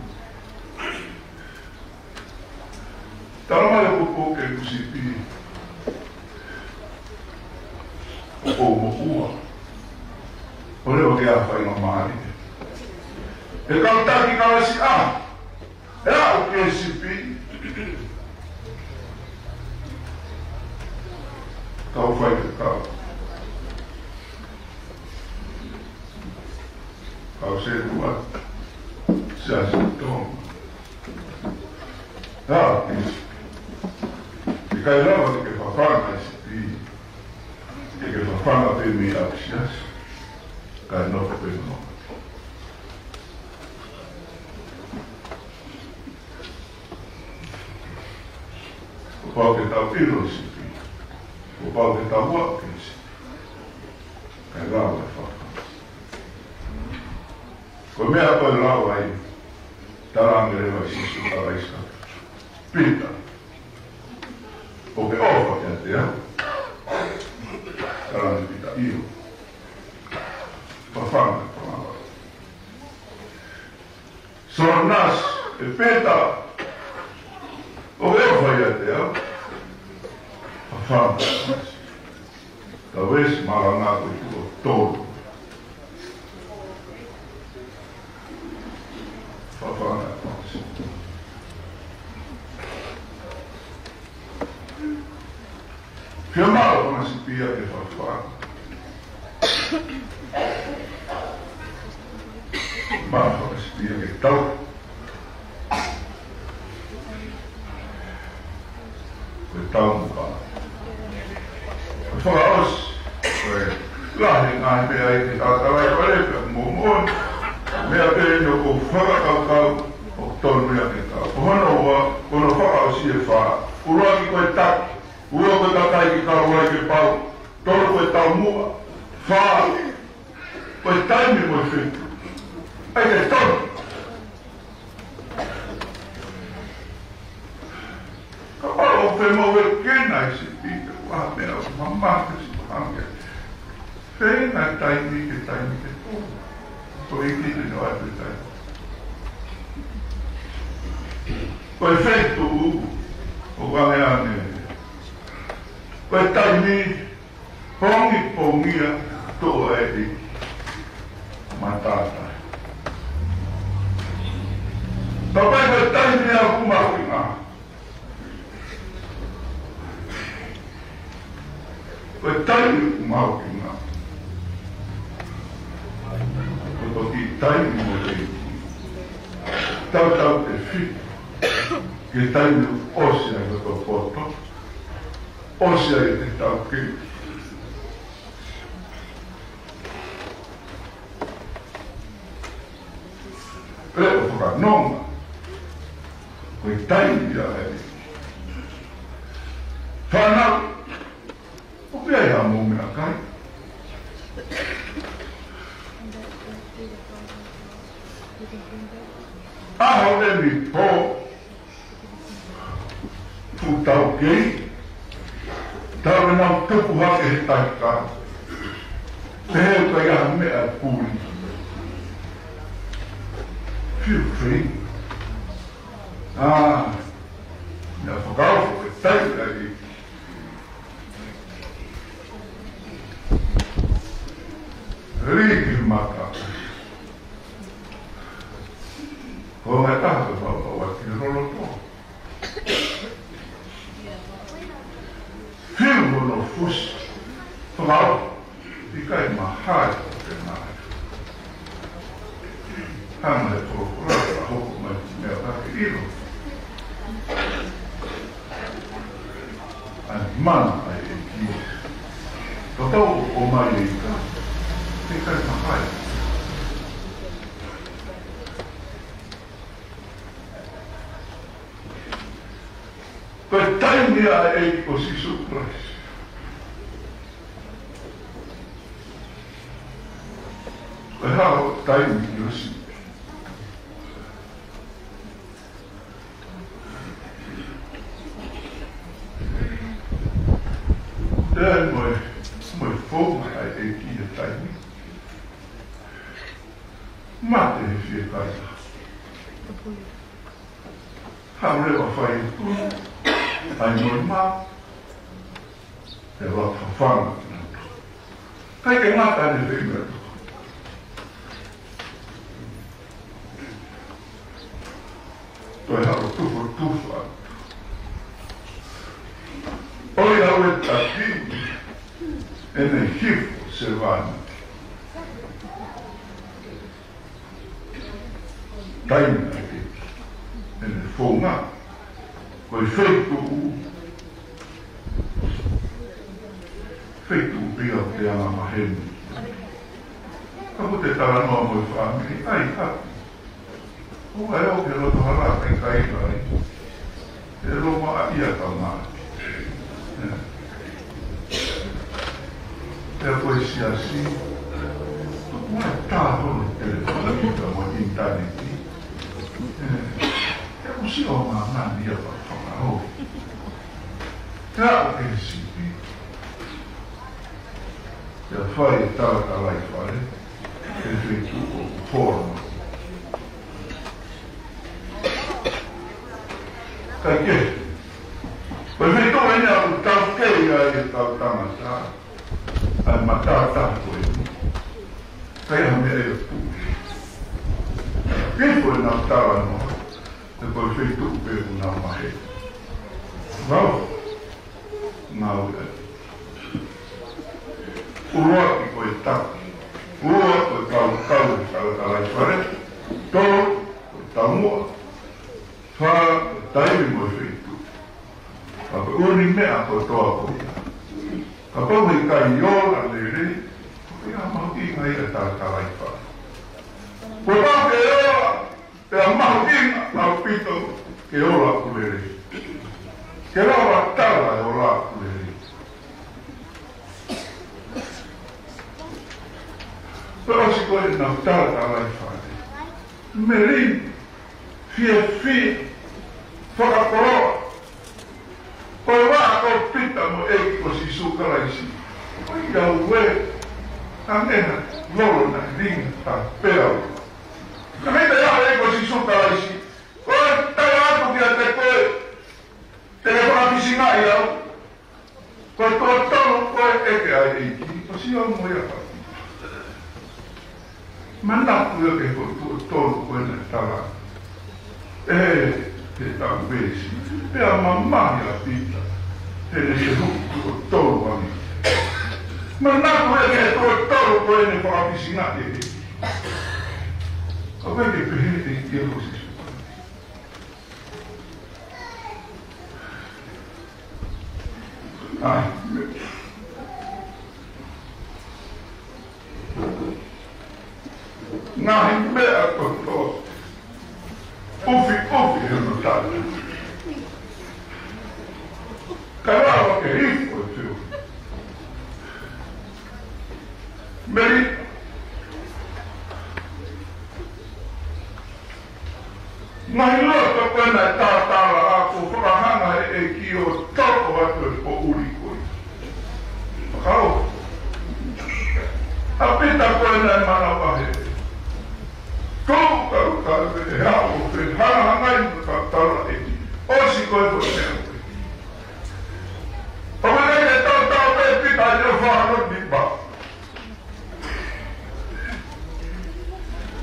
Tala mai ʻoku puke ʻeku sipi. ʻOku ou moʻua. ʻOku leva ke ʻai ha faingamālie. He kau taki kalasi ʻa. ʻE aʻu ki he sipi. Kau faifekau. Kau sētuata. Siasi Tonga. ʻA, ʻikai lava ke ke fafanga e sipi. Ke ke fafanga pē mei ʻapi siasi. Kae nofo pē mo. Pau ke tau ʻilo sipi. Kuo pau ke tau aʻu ki he sipi. Kae lava e fakafangaʻi. Ko e meʻa ko ē lava ai, talaange leva ʻe Sīsū Kalaisi kia Pita, ʻoku ke ʻofa kiate au? Talaange Pita, ʻio. Fafanga e fanga vaka. Sōnasi, ʻe Pita, ʻoku ke ʻofa kiate au? Fafanga. Ka veesi malanga ko e tuʻo tolu. Fafanga e fanga sipi. Fiemaʻu e fanga sipi ia ke fafanga. Fiemaʻu e fanga sipi ia ke tau. Ko e taumuʻa. Ko e fakaʻosi, ko e lahi e ngaahi meʻa ʻi he talatalaifale pea mo e moʻoni. Meʻa pē ʻeni ʻoku ou fakakaukau ʻoku totonu ia ke tau. Ko hono ua, ko hono fakaʻosi ʻe fā. ʻUluaki ko e taki, ua ko e kakai ke kau ai ke pau, tolu ko e taumuʻa, fā, ko e taimi mo e feituʻu. ʻAi ke tonu. Kapau ʻoku fiemaʻu ke na e sipi, ʻoku ʻi ai ha meʻa ʻoku mamahi siʻi hangē. Feinga e taimi ke taimi ke tonu. Ko e ʻEiki te ne ʻoatu e taimi. Ko e feituʻu, ʻoku ʻi ai ʻene. Ko e taimi, pongipongia toʻo e ʻEiki. Matātahi. Ka ʻi ai ko e taimi ʻoku mahuʻinga. Ko e taimi ʻoku mahuʻinga. Ko e toki taimi mo e ʻEiki. Tautautefito ki he taimi ʻoku ʻosi ai hoto poto. ʻOsi ai e taukei. Leʻo fakanonga. Ko e taimi ia ē. Fānau, ʻoku ʻi ai haʻamou meʻakai? ʻAho ʻeni pō, fuʻu taukei, tau ʻenau tupu hake he tahi kau. Pehē ʻoku ʻi ai ha meʻa ʻe puli. Feel free. ʻA, meʻa fakaofo ke tai ai. Riki mata. Ko e ngaahi taha ke pau pau atu ki he loloto. Fiu hono fusi. Fakaofo. ʻIkai mahalo ke nai. Hanga he folofola ʻo hoko mai ki he meʻa ka ke ʻilo. ʻA e mana ʻa e ʻEiki. Kapau ʻoku ʻomai e ika, ʻikai mahalo. Ko e taimi ʻa e ʻEiki ko Sīsū Kalaisi. Ko e hā hoʻo taimi ʻi ho sipi? Te ai mo e, mo e founga ʻa e ʻEiki he taimi. Mate he fiekaia. Haʻu leva fai e tui, ʻai mo e mā, ʻe lava fafanga. ʻIkai ke ngata ʻene feinga. Toe haʻu tufotufa. ʻOi ʻalu e taki, ʻene hifo sevāniti. Taimi ʻa e ʻEiki. ʻEne founga. Ko e feituʻu. Feituʻu pē ia ʻoku te anga maheni. Ka ʻoku te talanoa mo e fāmili, ʻai ʻapi. ʻOua ʻe ō ki he loto hala kaikaila ai. ʻE loma ia ka mā. Pea ko e siasi, ʻoku ʻi ai e tā hono telefoni pea mo e ʻinitaneti. ʻE, ʻoku siʻi ʻo māmani ia pea fakaʻau. Pea ʻoku ke sipi. Pea fai e talatalaifale, ʻi he feituʻu ʻoku holo. Kae kehe, ko e feituʻu eni ʻoku taukei ai ʻetau tangata, ʻa e matātahi ko eni. Kae ʻai ha meʻa ia ʻo puke. Ke ko e nau talanoa, ʻe ko e feituʻu pē ʻoku nau maheni. Vau, ngāue ai. ʻUluaki ko e taki. Ua ko e kau, kau e talatalaifale. Tolu ko e taumuʻa. Fā ko e taimi mo e feituʻu. Ka ko e ʻū meʻa kotoa ko ia, kapau he ʻikai ola lelei, ko e ʻikai mahuʻinga ia e talatalaifale. Kuo pau ke ola, pea mahuʻinga ʻaupito ke ola ʻoku lelei. Ke lava tala e ola ʻoku lelei. Pea ʻosi ko ē ʻenau talatalaifale, melino, fiefia, fakakoloa. Ko e vaʻa ko Pita mo e ʻEiki ko Sīsū Kalaisi. Ko ia ue, ka meʻa lolo na linga ta pea ue. Ka meʻa ia ʻEiki ko Sīsū Kalaisi. Ko e tala atu kiate koe, te ke fakafisingaʻi au. Ko e tuʻo tolu ko ē ʻeke ai ʻEiki, ʻosi ʻo mo ia pati. Manatu ia ki he tuʻo tolu ko ē naʻe tala ʻe he tau veesi. Pea mamahi ʻa Pita, he ne fehuʻi tuʻo tolu ange. Manatu ia ki he tuʻo tolu ko ē naʻe fakafisingaʻi ʻe he ʻEiki. Ka ko e ke pehē ʻe ia ko Sīsū. ʻAi, ngaahi meʻa kotoa, ʻufiʻufi hono tala. Ka lava ke hifo e fiu. Mei Ngaahi loto ko ena ʻe tātala ʻa ko fakahanga ʻe he ʻEiki ʻo toko atu e poʻuli ko ia. Fakao. ʻA Pita ko ena ʻe manavahē. Ko ka ka ʻe hao ʻo fehangahangai mo ka tala ʻEiki. ʻOsi ko e ko e meʻa ko ē. ʻO meʻa ke tautau pē Pita ʻi ʻofa ʻa Loti ba.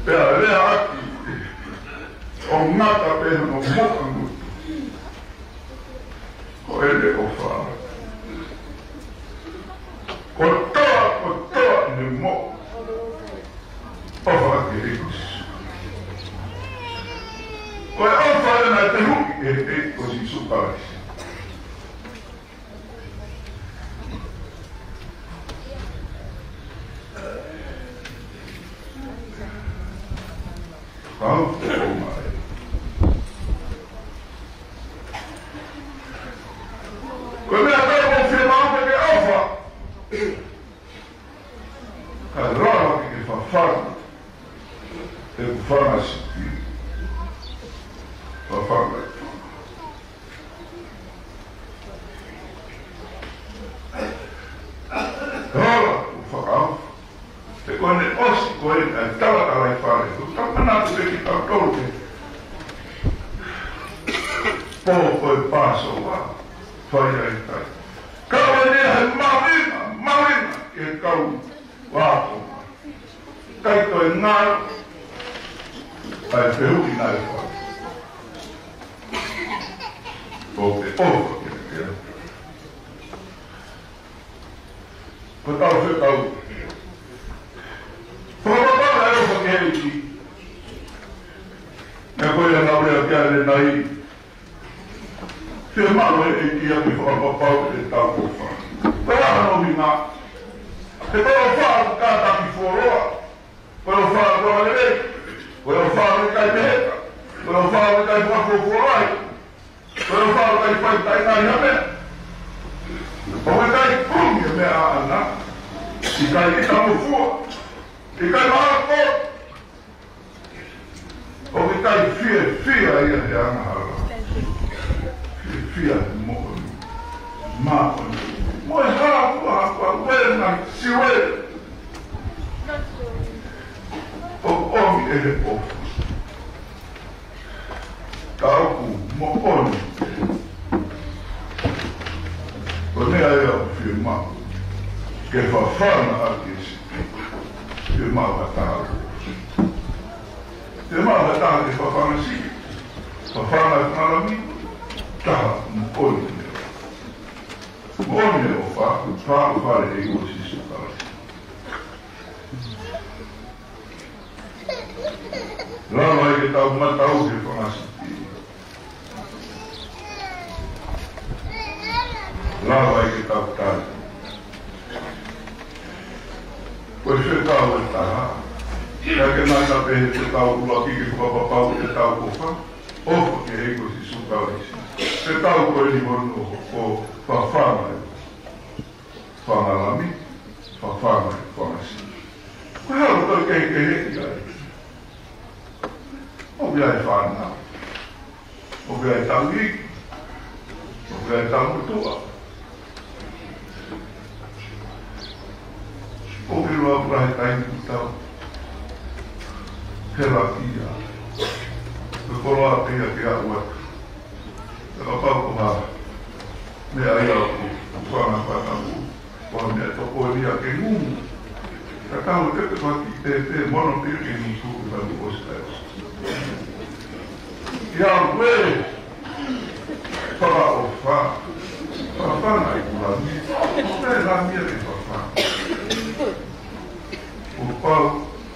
Pea lea ʻaki, ʻo ngata pē hono moʻa ngutu. Ko ʻene ʻofa. Kotoa, kotoa ʻene moʻa. ʻOfa ki he ʻEiki. Ko e ʻofa ena ʻe fehuʻi ʻe he ʻEiki ko Sīsū Kalaisi. Kau, kau mai. Ko e meʻa ko ē ʻoku fiemaʻu ke ke ʻofa. Ka lava ke ke fafanga ʻeku fanga sipi. Fafanga. Hola, ʻo fakaʻofa. He ko ʻene ʻosi ko ē ʻa e talatalaifale. Ko e tau manatu pē kitautolu ki he pō ko ē Pāsova. Fai ai kai. Ka ko ʻene he mahuʻinga, mahuʻinga ki he kau ʻakonga. ʻIkai toe ngalo ʻa e fehuʻi naʻe fai. ʻO ke ʻofa kiate ia. Ko ʻetau fekau. Fakapapau ʻa e ʻofa ki he ʻEiki. Naʻe ko ia naʻe lea ki ai ʻanenai. Fiemaʻu ʻe he ʻEiki ia ke fakapapau ʻetau ʻofa. Ko e hā hono ʻuhinga? He ko e ʻofa ʻoku kātaki fuoloa. Ko e ʻofa ʻoku angalelei. Ko e ʻofa ʻoku ʻikai pehē. Ko e ʻofa ʻoku ʻikai fakafuofuolahi. Ko e ʻofa ʻoku ʻikai faʻitaki ha meʻa. ʻOku ʻikai kumi e meʻa ʻaʻana. ʻIkai ʻita mo fua, ʻikai maʻa ko. ʻOku ʻikai fiefia ia he angahala. Fiefia he moʻoni. Māʻoniʻoni. Mo e hā fua, hā fua, uena, siwe. ʻOku ʻomi ʻe he ʻofa. Ka ʻoku moʻoni. Ko e meʻa ia ʻoku fiemaʻu ke fafanga ʻaki e sipi. Fiemaʻu ha taha. Fiemaʻu ha taha ke fafanga sipi. Fafanga e fanga lami. Taha moʻoni. Moʻoni ʻofa, fafanga ʻe he ʻEiki ko Sīsū Kalaisi. Lava ai ke tau matau he fanga sipi. Lava ai ke tau tali. Ko e fekau ʻe taha. Ka ke ngata pē he fekau ʻuluaki ke fakapapauʻi ʻetau ʻofa. ʻOfa ki he ʻEiki ko Sīsū Kalaisi. Fekau ko eni hono hoko, fafanga e fanga lami, fafanga e fanga sipi. Ko e hā ʻoku tau kehekeheʻi ai? ʻOku ʻi ai e fānau. ʻOku ʻi ai e tauhi. ʻOku ʻi ai e taumotuʻa. ʻOku ʻi ai e lahi taimi ʻoku tau helaʻia. Ko e koloa pē ia ke aʻu atu. Ka kapau ko ha meʻa ia ʻoku fanga fanga ʻoku, ko ha meʻa tokoni ia ke ngumu. Ka tau te te faki te te mono pē ke ngutu ke faki ʻosi kai ʻosi. Ia ue, fakaʻofa, fafanga e lami, ʻoku ʻi ai e lami ia ke fafanga. ʻOku pau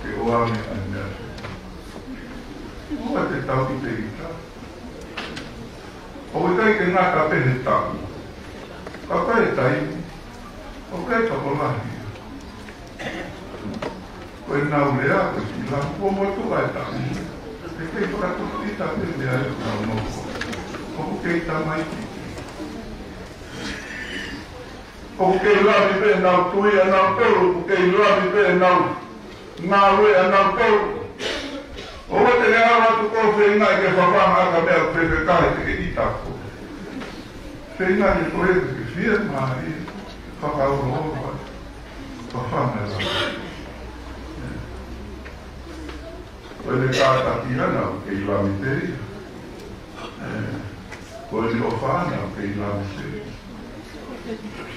ke ʻoange ʻa e meʻa. ʻOua te tau ʻite ʻita. ʻOku ʻikai ke ngata pē he taʻu. Ka ko e taimi, ʻoku ʻikai tokolahi. Ko ʻenau lea, ko e sila, kuo motuʻa e taʻu. ʻE kei fakatupu ʻita pē meʻa ʻoku nau nofo. ʻOku kei tamaiki. ʻOku kei lami pē ʻenau tui ʻanautolu, ʻoku kei lami pē ʻenau ngāue ʻanautolu. ʻOua te ke ala atu koe ʻo feinga ke fafanga ʻaki ha meʻa ʻoku fefeka he te ke ʻita koe. Feinga ke koe ke fiemālie, fakauloʻulo ai, fafanga e lami. Ko ʻene kātaki ʻana ʻoku kei lami pē ia. Ko ʻene ʻofa ʻana ʻoku kei lami pē ia.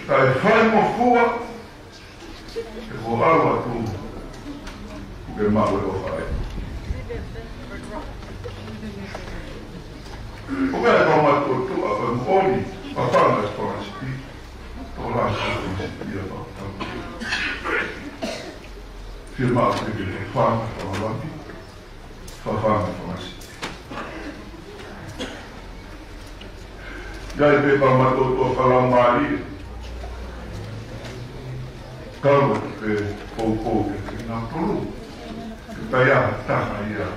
Kae fai mo fua, ke ko ʻalu atu, ʻoku ke maʻu e ʻofa ai. ʻOku ʻi ai e kau matuʻotuʻa, ko e moʻoni, fafanga e fanga sipi, tokolahi e fanga sipi ia pau tau. Fiemaʻu ke ke fafanga e fanga lami, fafanga e fanga sipi. ʻI ai pē kau matuʻotuʻa fakalaumālie. Kau atu pē poupou ke te nau tolu. Ke taia taha ia.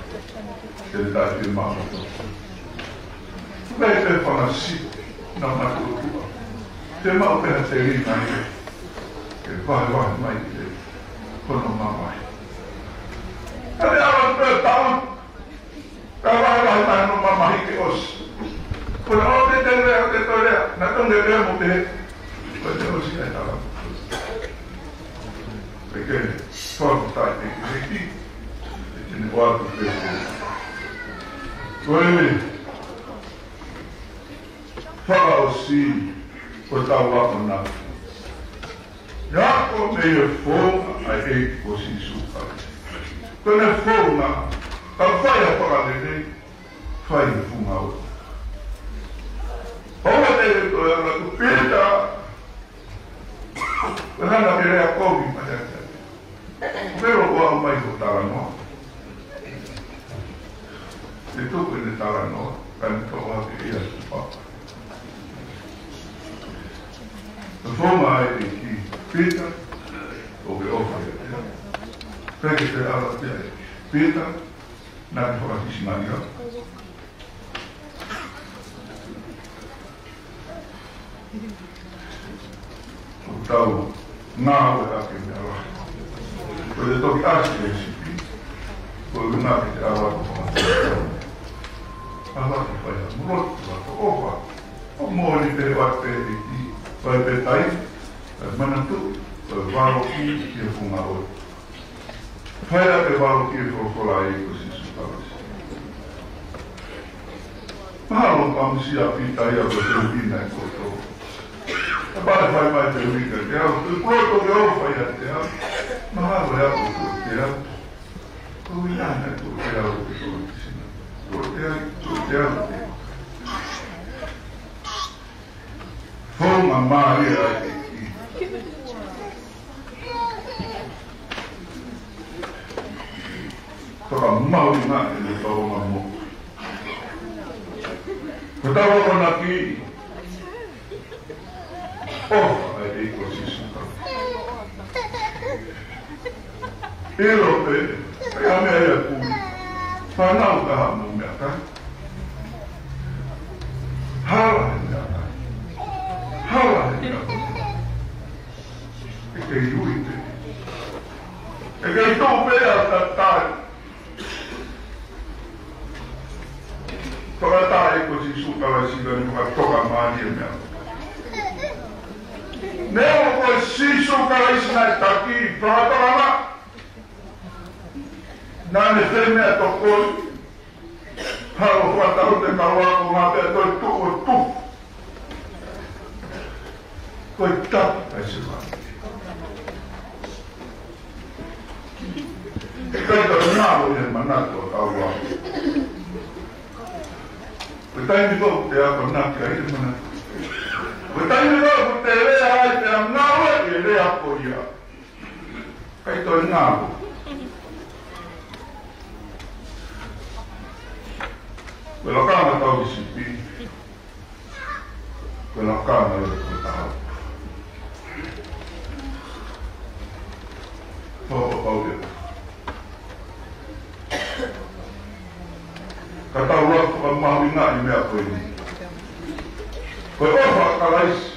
Ke te taʻe fiemaʻu. ʻI ai pē fanga sipi, nau matuʻotuʻa. Te mau pē ha telinga ia. Ke vahevahe mai ke hono mamahi. Ka te ala pē taʻu. Ka vahevahe mai hono mamahi ke ʻosi. Ko na o te te lea, te te lea, na tonge lea mo te. Ko te ʻosi ai tala. Peke, tolu tai te te ki. Te ne ʻoatu te te. Ko e, fakaʻosi, ko tau ako na. Ia ko mei he founga ʻa e ʻEiki ko Sīsū Kalaisi. Ko ʻene founga, ka fai ha fakalelei, fai he funga o. ʻOua te ke toe ala atu Pita, ko e hanga ke lea kovi mai atu. Pero ʻoua mai ko talanoa. Te tuku ʻene talanoa, ka ne toʻo hake ia ki papa. Ko e founga ʻa e ʻEiki, Pita, ʻoku ke ʻofa ia. Pea ke te ala pē ai. Pita, naʻa ke fakafisi mai ia. ʻOku tau ngāue ʻaki e meʻa lahi. Ko e toki ʻasi e sipi, ko e ʻuhinga ke te ʻalu ʻo fakaʻamu. ʻAlu ʻo fai ha lotu, ʻalu ʻo ʻofa. ʻO moʻoni pē ʻoku ʻi ai pē ʻEiki, ʻoku ʻi ai pē taimi, ʻoku manatuʻi, ʻoku valokiʻi ʻi he funga ʻotu. Fai ʻa e valokiʻi e folofola ʻa e ʻEiki ko Sīsū Kalaisi. Mahalo ʻoku ʻamusia ʻa Pita ia ko e teuʻi ʻa e koto. Kapau ʻe fai mai e teuʻi kiate au, ko e koto ke ʻofa ʻiate au. Mahalo ʻe au ko e koto. Ko e ʻuhinga ʻa e koto ʻoku ke ʻofa ʻiate au. Koto, koto. Founga mālie ʻa e ʻEiki. Fakamahuʻingaʻi ʻene tōʻonga moʻui. Ko ʻetau akonaki, ʻofa ʻa e ʻEiki ko Sīsū Kalaisi. ʻIlo pē, ʻi ai ha meʻa ia ʻoku fānau ka ha mo meʻakai. Hala he meʻakai. Hala he meʻakai. ʻE kei ui pē. ʻE kei tuʻu pē ʻa tatai. Fakataha ʻa e ʻEiki ko Sīsū Kalaisi ka ne fakatoka mālie e meʻa. Neongo ko Sīsū Kalaisi naʻe taki, fakatokanga. Naʻa ne fai e meʻatokoni. Haʻu ʻo fakataha ʻo te mau ako ngā pea toe tuʻu ʻo tuʻu. Ko e tapu ʻa e Siasi. ʻIkai ke ngalo ʻi he manatu ʻo taua. Ko e taimi ko ē te akonaki ai ʻe manatu. Ko e taimi ko ē te lea ai pea ngalo ʻi he lea ko ia. ʻIkai toe ngalo. Ko e lakanga tauhi sipi. Ko e lakanga ia ko e taha. Fakapapauʻi ia. Ka tau lau fakamahuʻingaʻi e meʻa ko eni. Ko e ʻofa ʻa Kalaisi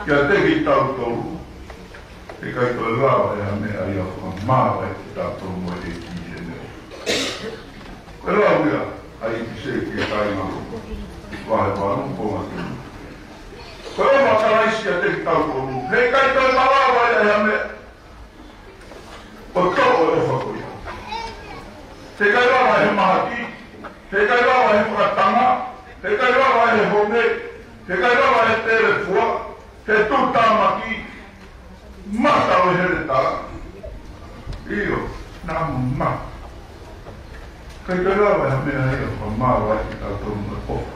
kiate kitautolu. ʻIkai toe lava ʻe ha meʻa ia ʻo fakamāvae kitautolu mo e ʻEiki ʻi heʻene ʻofa. Ko e lau ia ʻa e ʻEiki ki he kāinga Loma. Vahe valu, konga tolu. Ko e ʻofa ʻa Kalaisi kiate kitautolu. Heʻikai toe malava ia ʻe ha meʻa ʻo toʻo e ʻofa ko ia. Heʻikai lava ʻe he mahaki. Heʻikai lava ʻe he fakatanga. Heʻikai lava ʻe he honge. Heʻikai lava ʻe he telefua. He tuʻutāmaki, mata ʻo e heletā. ʻIo, naʻa mo mata. ʻIkai toe lava ʻe ha meʻa ia ʻo fakamāvae kitautolu mo e ʻofa.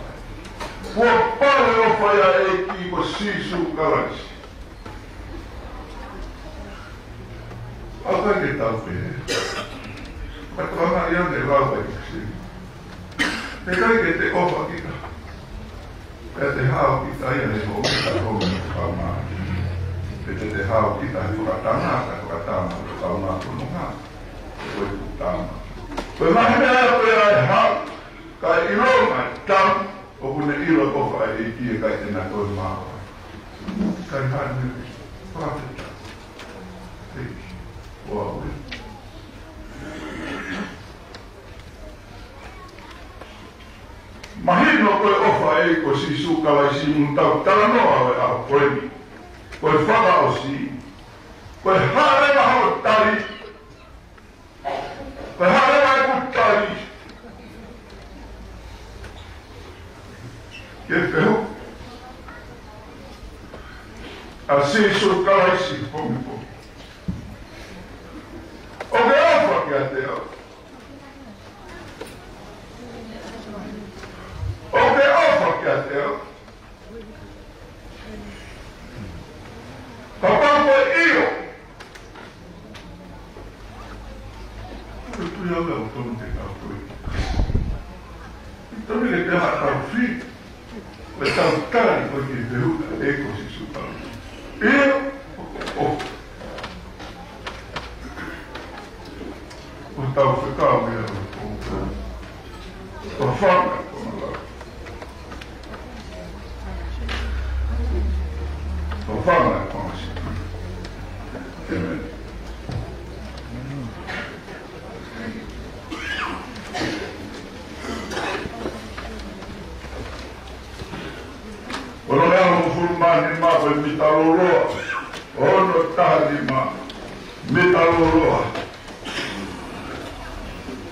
Kuo pau e ʻofa ia ʻa e ʻEiki ko Sīsū Kalaisi. ʻOku ʻikai ke tau pehē. Ka tokanga ia ʻene lau ʻa e ʻEiki. Heʻikai ke te ʻofa kita. Pea te hao kita ia he honge, honge mo e kaungā. Pea te te hao kita he fakatanga, fakatanga mo e kaungā fononga. Ko e tuʻutāmaki. Ko e ngaahi meʻa ia ko ia ʻe hao, kae ʻilonga ʻe tamu, ʻoku ne ʻilo e ʻofa ʻa e ʻEiki ʻikai te na toe maau. Kai hane, fakafetaʻi. ʻEiki, ʻoua ʻe. Mahino ko e ʻofa ʻa e ʻEiki ko Sīsū Kalaisi ʻi heʻetau talanoa ʻo e ʻaho ko eni. Ko e fakaʻosi, ko e hā leva hoʻo tali, ko e hā leva ʻeku tali ki he fehuʻi ʻa Sīsū Kalaisi pomipomi. ʻOkú ke ʻofa kiate au? ʻOkú ke ʻofa kiate au? Kapau ko e ʻio, ko e tui au ʻoku totonu ke tau tui. Totonu ke tau tui. Ko ʻetau tali ko e kiʻi fehuʻi ʻa e ʻEiki ko Sīsū Kalaisi. ʻIo, ʻoku ou ʻofa. Ko ʻetau fekau ia ʻo e pongipongi. Tofanga ko e malava. Tofanga ko e masi. ʻĒmeni. Mita loloa, ono taha nima, mita loloa.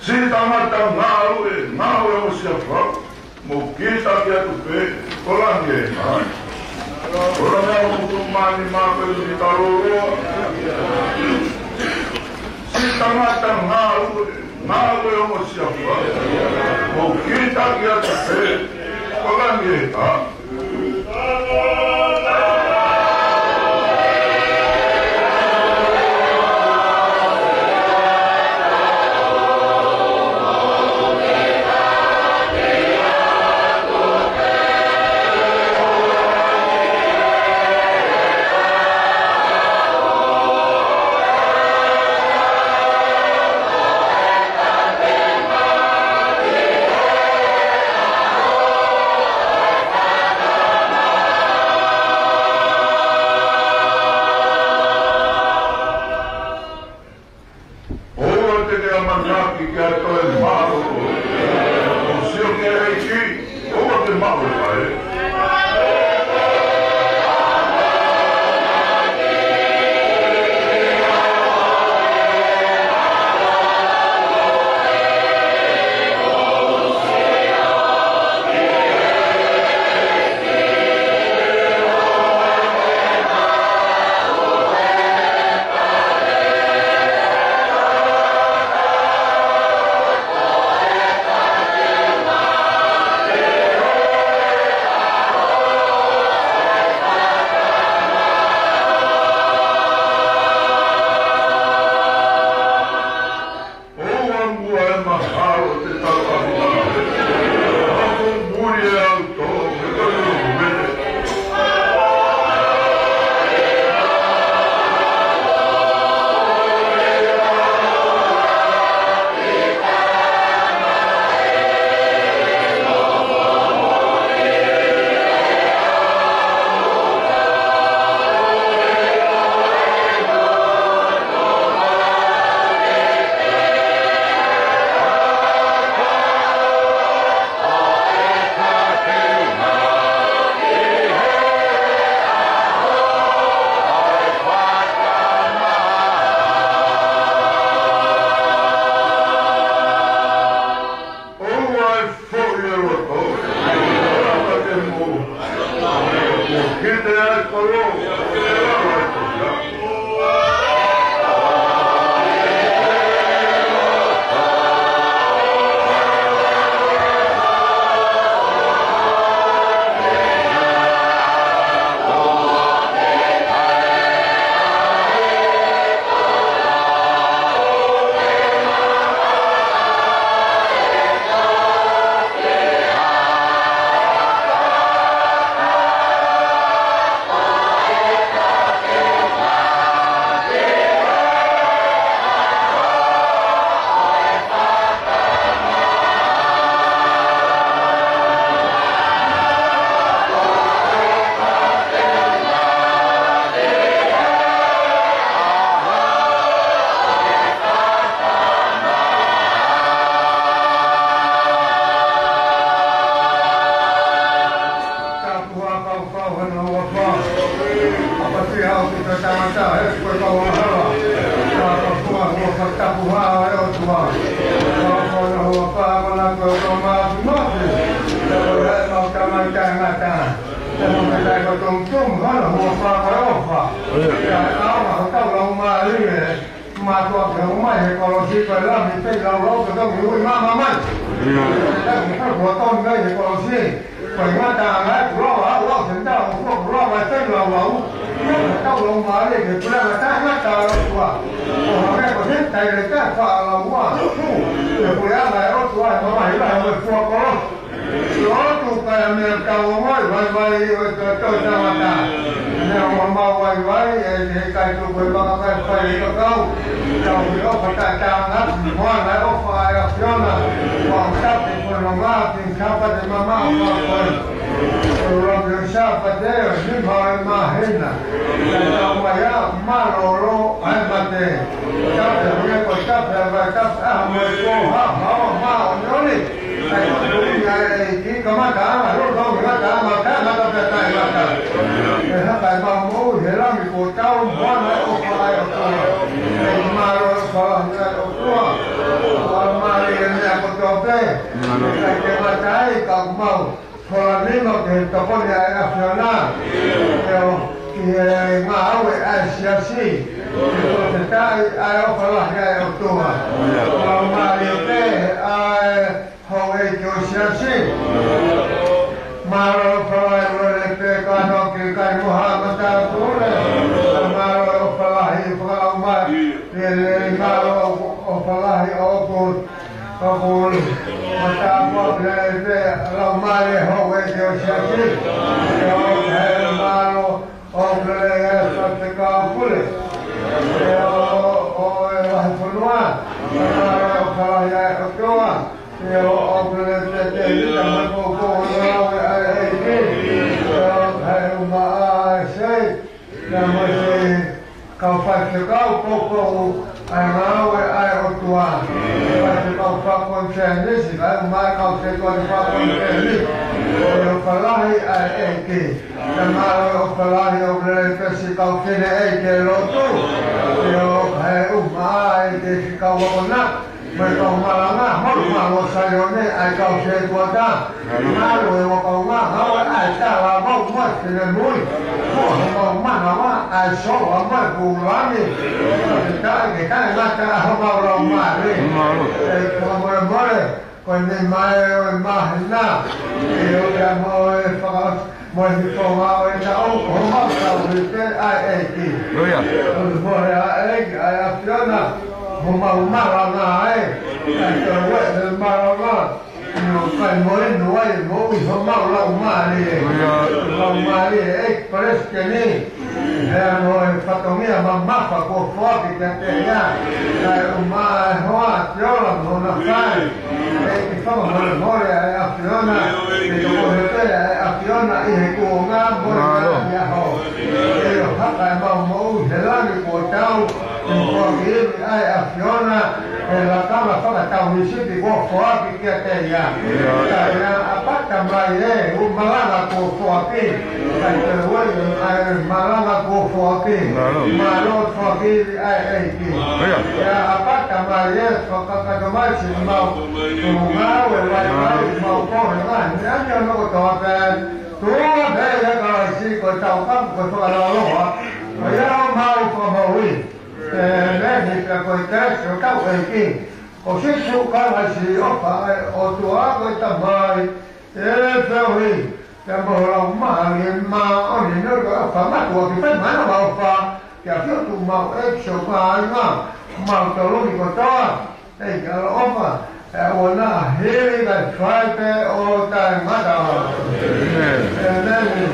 Siʻi tangata ngāue, ngāue ʻo siafa, mou kītaki atu pē, ko langi ē. Ko e meʻa ʻoku tuʻu mai ni mā ko e mita loloa. Siʻi tangata ngāue, ngāue ʻo siafa, mou kītaki atu pē, ko langi ē. ʻOua te ke ʻamanaki ke toe mālōlō. ʻO sio ki he ʻEiki, ʻoua te maʻu ʻe ia. ʻOua muʻa ʻe mahalo te tau ʻalu ʻalu. Ako muri e au tō, ke tau ʻalu mene. ʻOua ʻe foʻi e loto. Lava ke mou. Mou kite ai kolo. Lava e koia. Tapu ʻa e kau kau hana huafa. ʻApasia ʻoku ke tangata he ko e kau hala. Ka ka fua huafa tapu ʻa e ʻOtua. Ka fua hana huafa mana ko e kau māfimafi. Ka ko e mau tama i tangata. Ka mau ke tai ko tong tong hana huafa ko e ʻofa. Ka ʻaonga hotau laumālie. Mātuʻa ke ʻomai he kolosi ko e lami pei laulau ke tau ui māmā mai. Ia. Ke tau ke tau kua tonu mai he kolosi. Ko e ngata angai kuloa au au se tau kua kuloa mai pei laulau. Ia ke tau lau mālie ke kula ngata ngata ʻa e ʻOtua. Ko hame ko se tai le kai fa laua. Ke kula ngata ʻa e ʻOtua he mamahi lahi ʻo e fua kolosi. Lotu kai a meʻa kau o mai, vai vai, o e tau tau tangata. Meʻa mo mau vai vai, e, e kai tuku e maka kai fai e kakau. Tau i o kata tanga, moana e ʻofa e ʻAfiona. Mau tape ko no ngā, ki Sāpate mama o ka koe. Ko lo ki Sāpate, o ni mau e mahina. Kai tau mai a, mālōlō, ai mate. Tape hui e ko tape, vai tape, a, mo e ko ha, mau, mau, ni oni. ʻAi, ʻoku ʻi ai e ʻEiki, kamata, ʻalu, ʻalu, kamata, kamata, kamata pea taʻengata. ʻE haka ʻemau moʻui he langi kuo tau, moana e ʻofa ʻa e ʻOtua. ʻEiki, mālō e ʻofa lahi ʻa e ʻOtua. Mālō e meʻa kotoa pē. ʻIkai ke ngata ai, ka mau hola nima ke tokoni ʻa e ʻAfiona. Ke ʻo, ki he ngāue ʻa e siasi. Ke tokoni ʻa e ʻofa lahi ʻa e ʻOtua. Mālō e pē, ʻa e houʻeiki ʻo e siasi. Mālō e ʻofa lahi ʻo e pē kano ki kai mo ha mata pule. Mālō e ʻofa lahi fakaʻamu mai. Lelei mālō e ʻofa lahi ʻoku, ʻoku mata pule pē lau mai e houʻeiki ʻo e siasi. ʻIo he mālō ʻoku lelei e faifekau pule. ʻIo ʻo e vahefonua. Mālō e ʻofa lahi ʻa e ʻOtua. ʻIo ʻoku lelei e tēvita mo e poupou ʻo e ngāue ʻa e ʻEiki. ʻIo he uma ʻa e sei. Pea mo e kau faifekau poupou ʻa e ngāue ʻa e ʻOtua. Faifekau fakakonifelenisi, kae ʻumaʻā e kau faifekau fakakonifelenisi. ʻIo ʻofa lahi ʻa e ʻEiki. Pea mālō e ʻofa lahi ʻoku lelei pē siʻi kau fefine ʻi he lotu. ʻIo he uma ʻa e ʻEiki siʻi kau akonaki. Mo e kau malanga, mo e malanga ʻo Saione, ʻa e kau sētuata. Mālō e ʻofa ʻoku ngāue ʻa e talavou mo e finemui. Ko homau manava, ʻa e soa mo e pulani. Ke taʻe, ke taʻengata ʻa homau laumālie. Mālō. ʻE fakamolemole, ko e nima ʻo e māhina. ʻIo pea mo e faka- Mo e hifo ʻo e taʻu, homau tauhi pē ʻa e ʻEiki. ʻIo. Tauhi pē ʻa e ʻEiki, ʻa e ʻAfiona, homau malanga ē. ʻIkai ke ueʻi e malanga. ʻIo, kae molinu ai e moʻui homau laumālie. ʻIo. Laumālie ʻEiki Palesiteni. Pea mo e fatongia mamafa kuo foaki kiate ia. Kae ʻumaʻā e hoa, ʻa e ʻAfiona mo hona fale. ʻEiki fakamolemole ʻa e ʻAfiona, ʻe toko he pē ʻa e ʻAfiona ʻi he kuonga mo e ngaahi ʻaho. ʻIo haka ʻemau moʻui he langi kuo tau, ʻi he kuo kiʻi ʻa e ʻAfiona, he lakanga fakatauhisipi kuo foaki kiate ia. Ka ia ʻapata mai ē, ʻū malanga kuo foaki, kae toe ueʻi ʻa e malanga kuo foaki. Mālō e foaki ʻa e ʻEiki. ʻIo. Ia ʻapata mai ē, fakakakato mai siʻemau ngāue vaivai, mau kohe mai. Meʻa ni ʻo noko toa pē. Tuʻunga pē ia ka laisi ko e tau kapu ko e fakalaloa. Ko ia ʻo mau fakamoʻui. ʻEmeni. Pea ko e kelesi ʻo hotau ʻEiki ko Sīsū Kalaisi, ʻofa ʻa e ʻOtua ko e Tamai, ʻe feohi pea mo e Laumālie Māʻoniʻoni, ko e ʻofa mātuʻaki pē, mānava ʻofa, ke ʻafio tuʻu maʻu ʻEiki siʻo kāinga, mautolu ni kotoa, ʻEiki ʻaloʻofa, ʻe ʻoua naʻa hili kae fai pē ʻo taʻengata. ʻĒmeni. ʻĒmeni.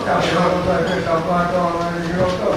Tau hoko atu pē, tau kātoa mai ki loto.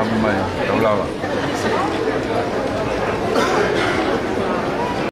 Mai, tau lava.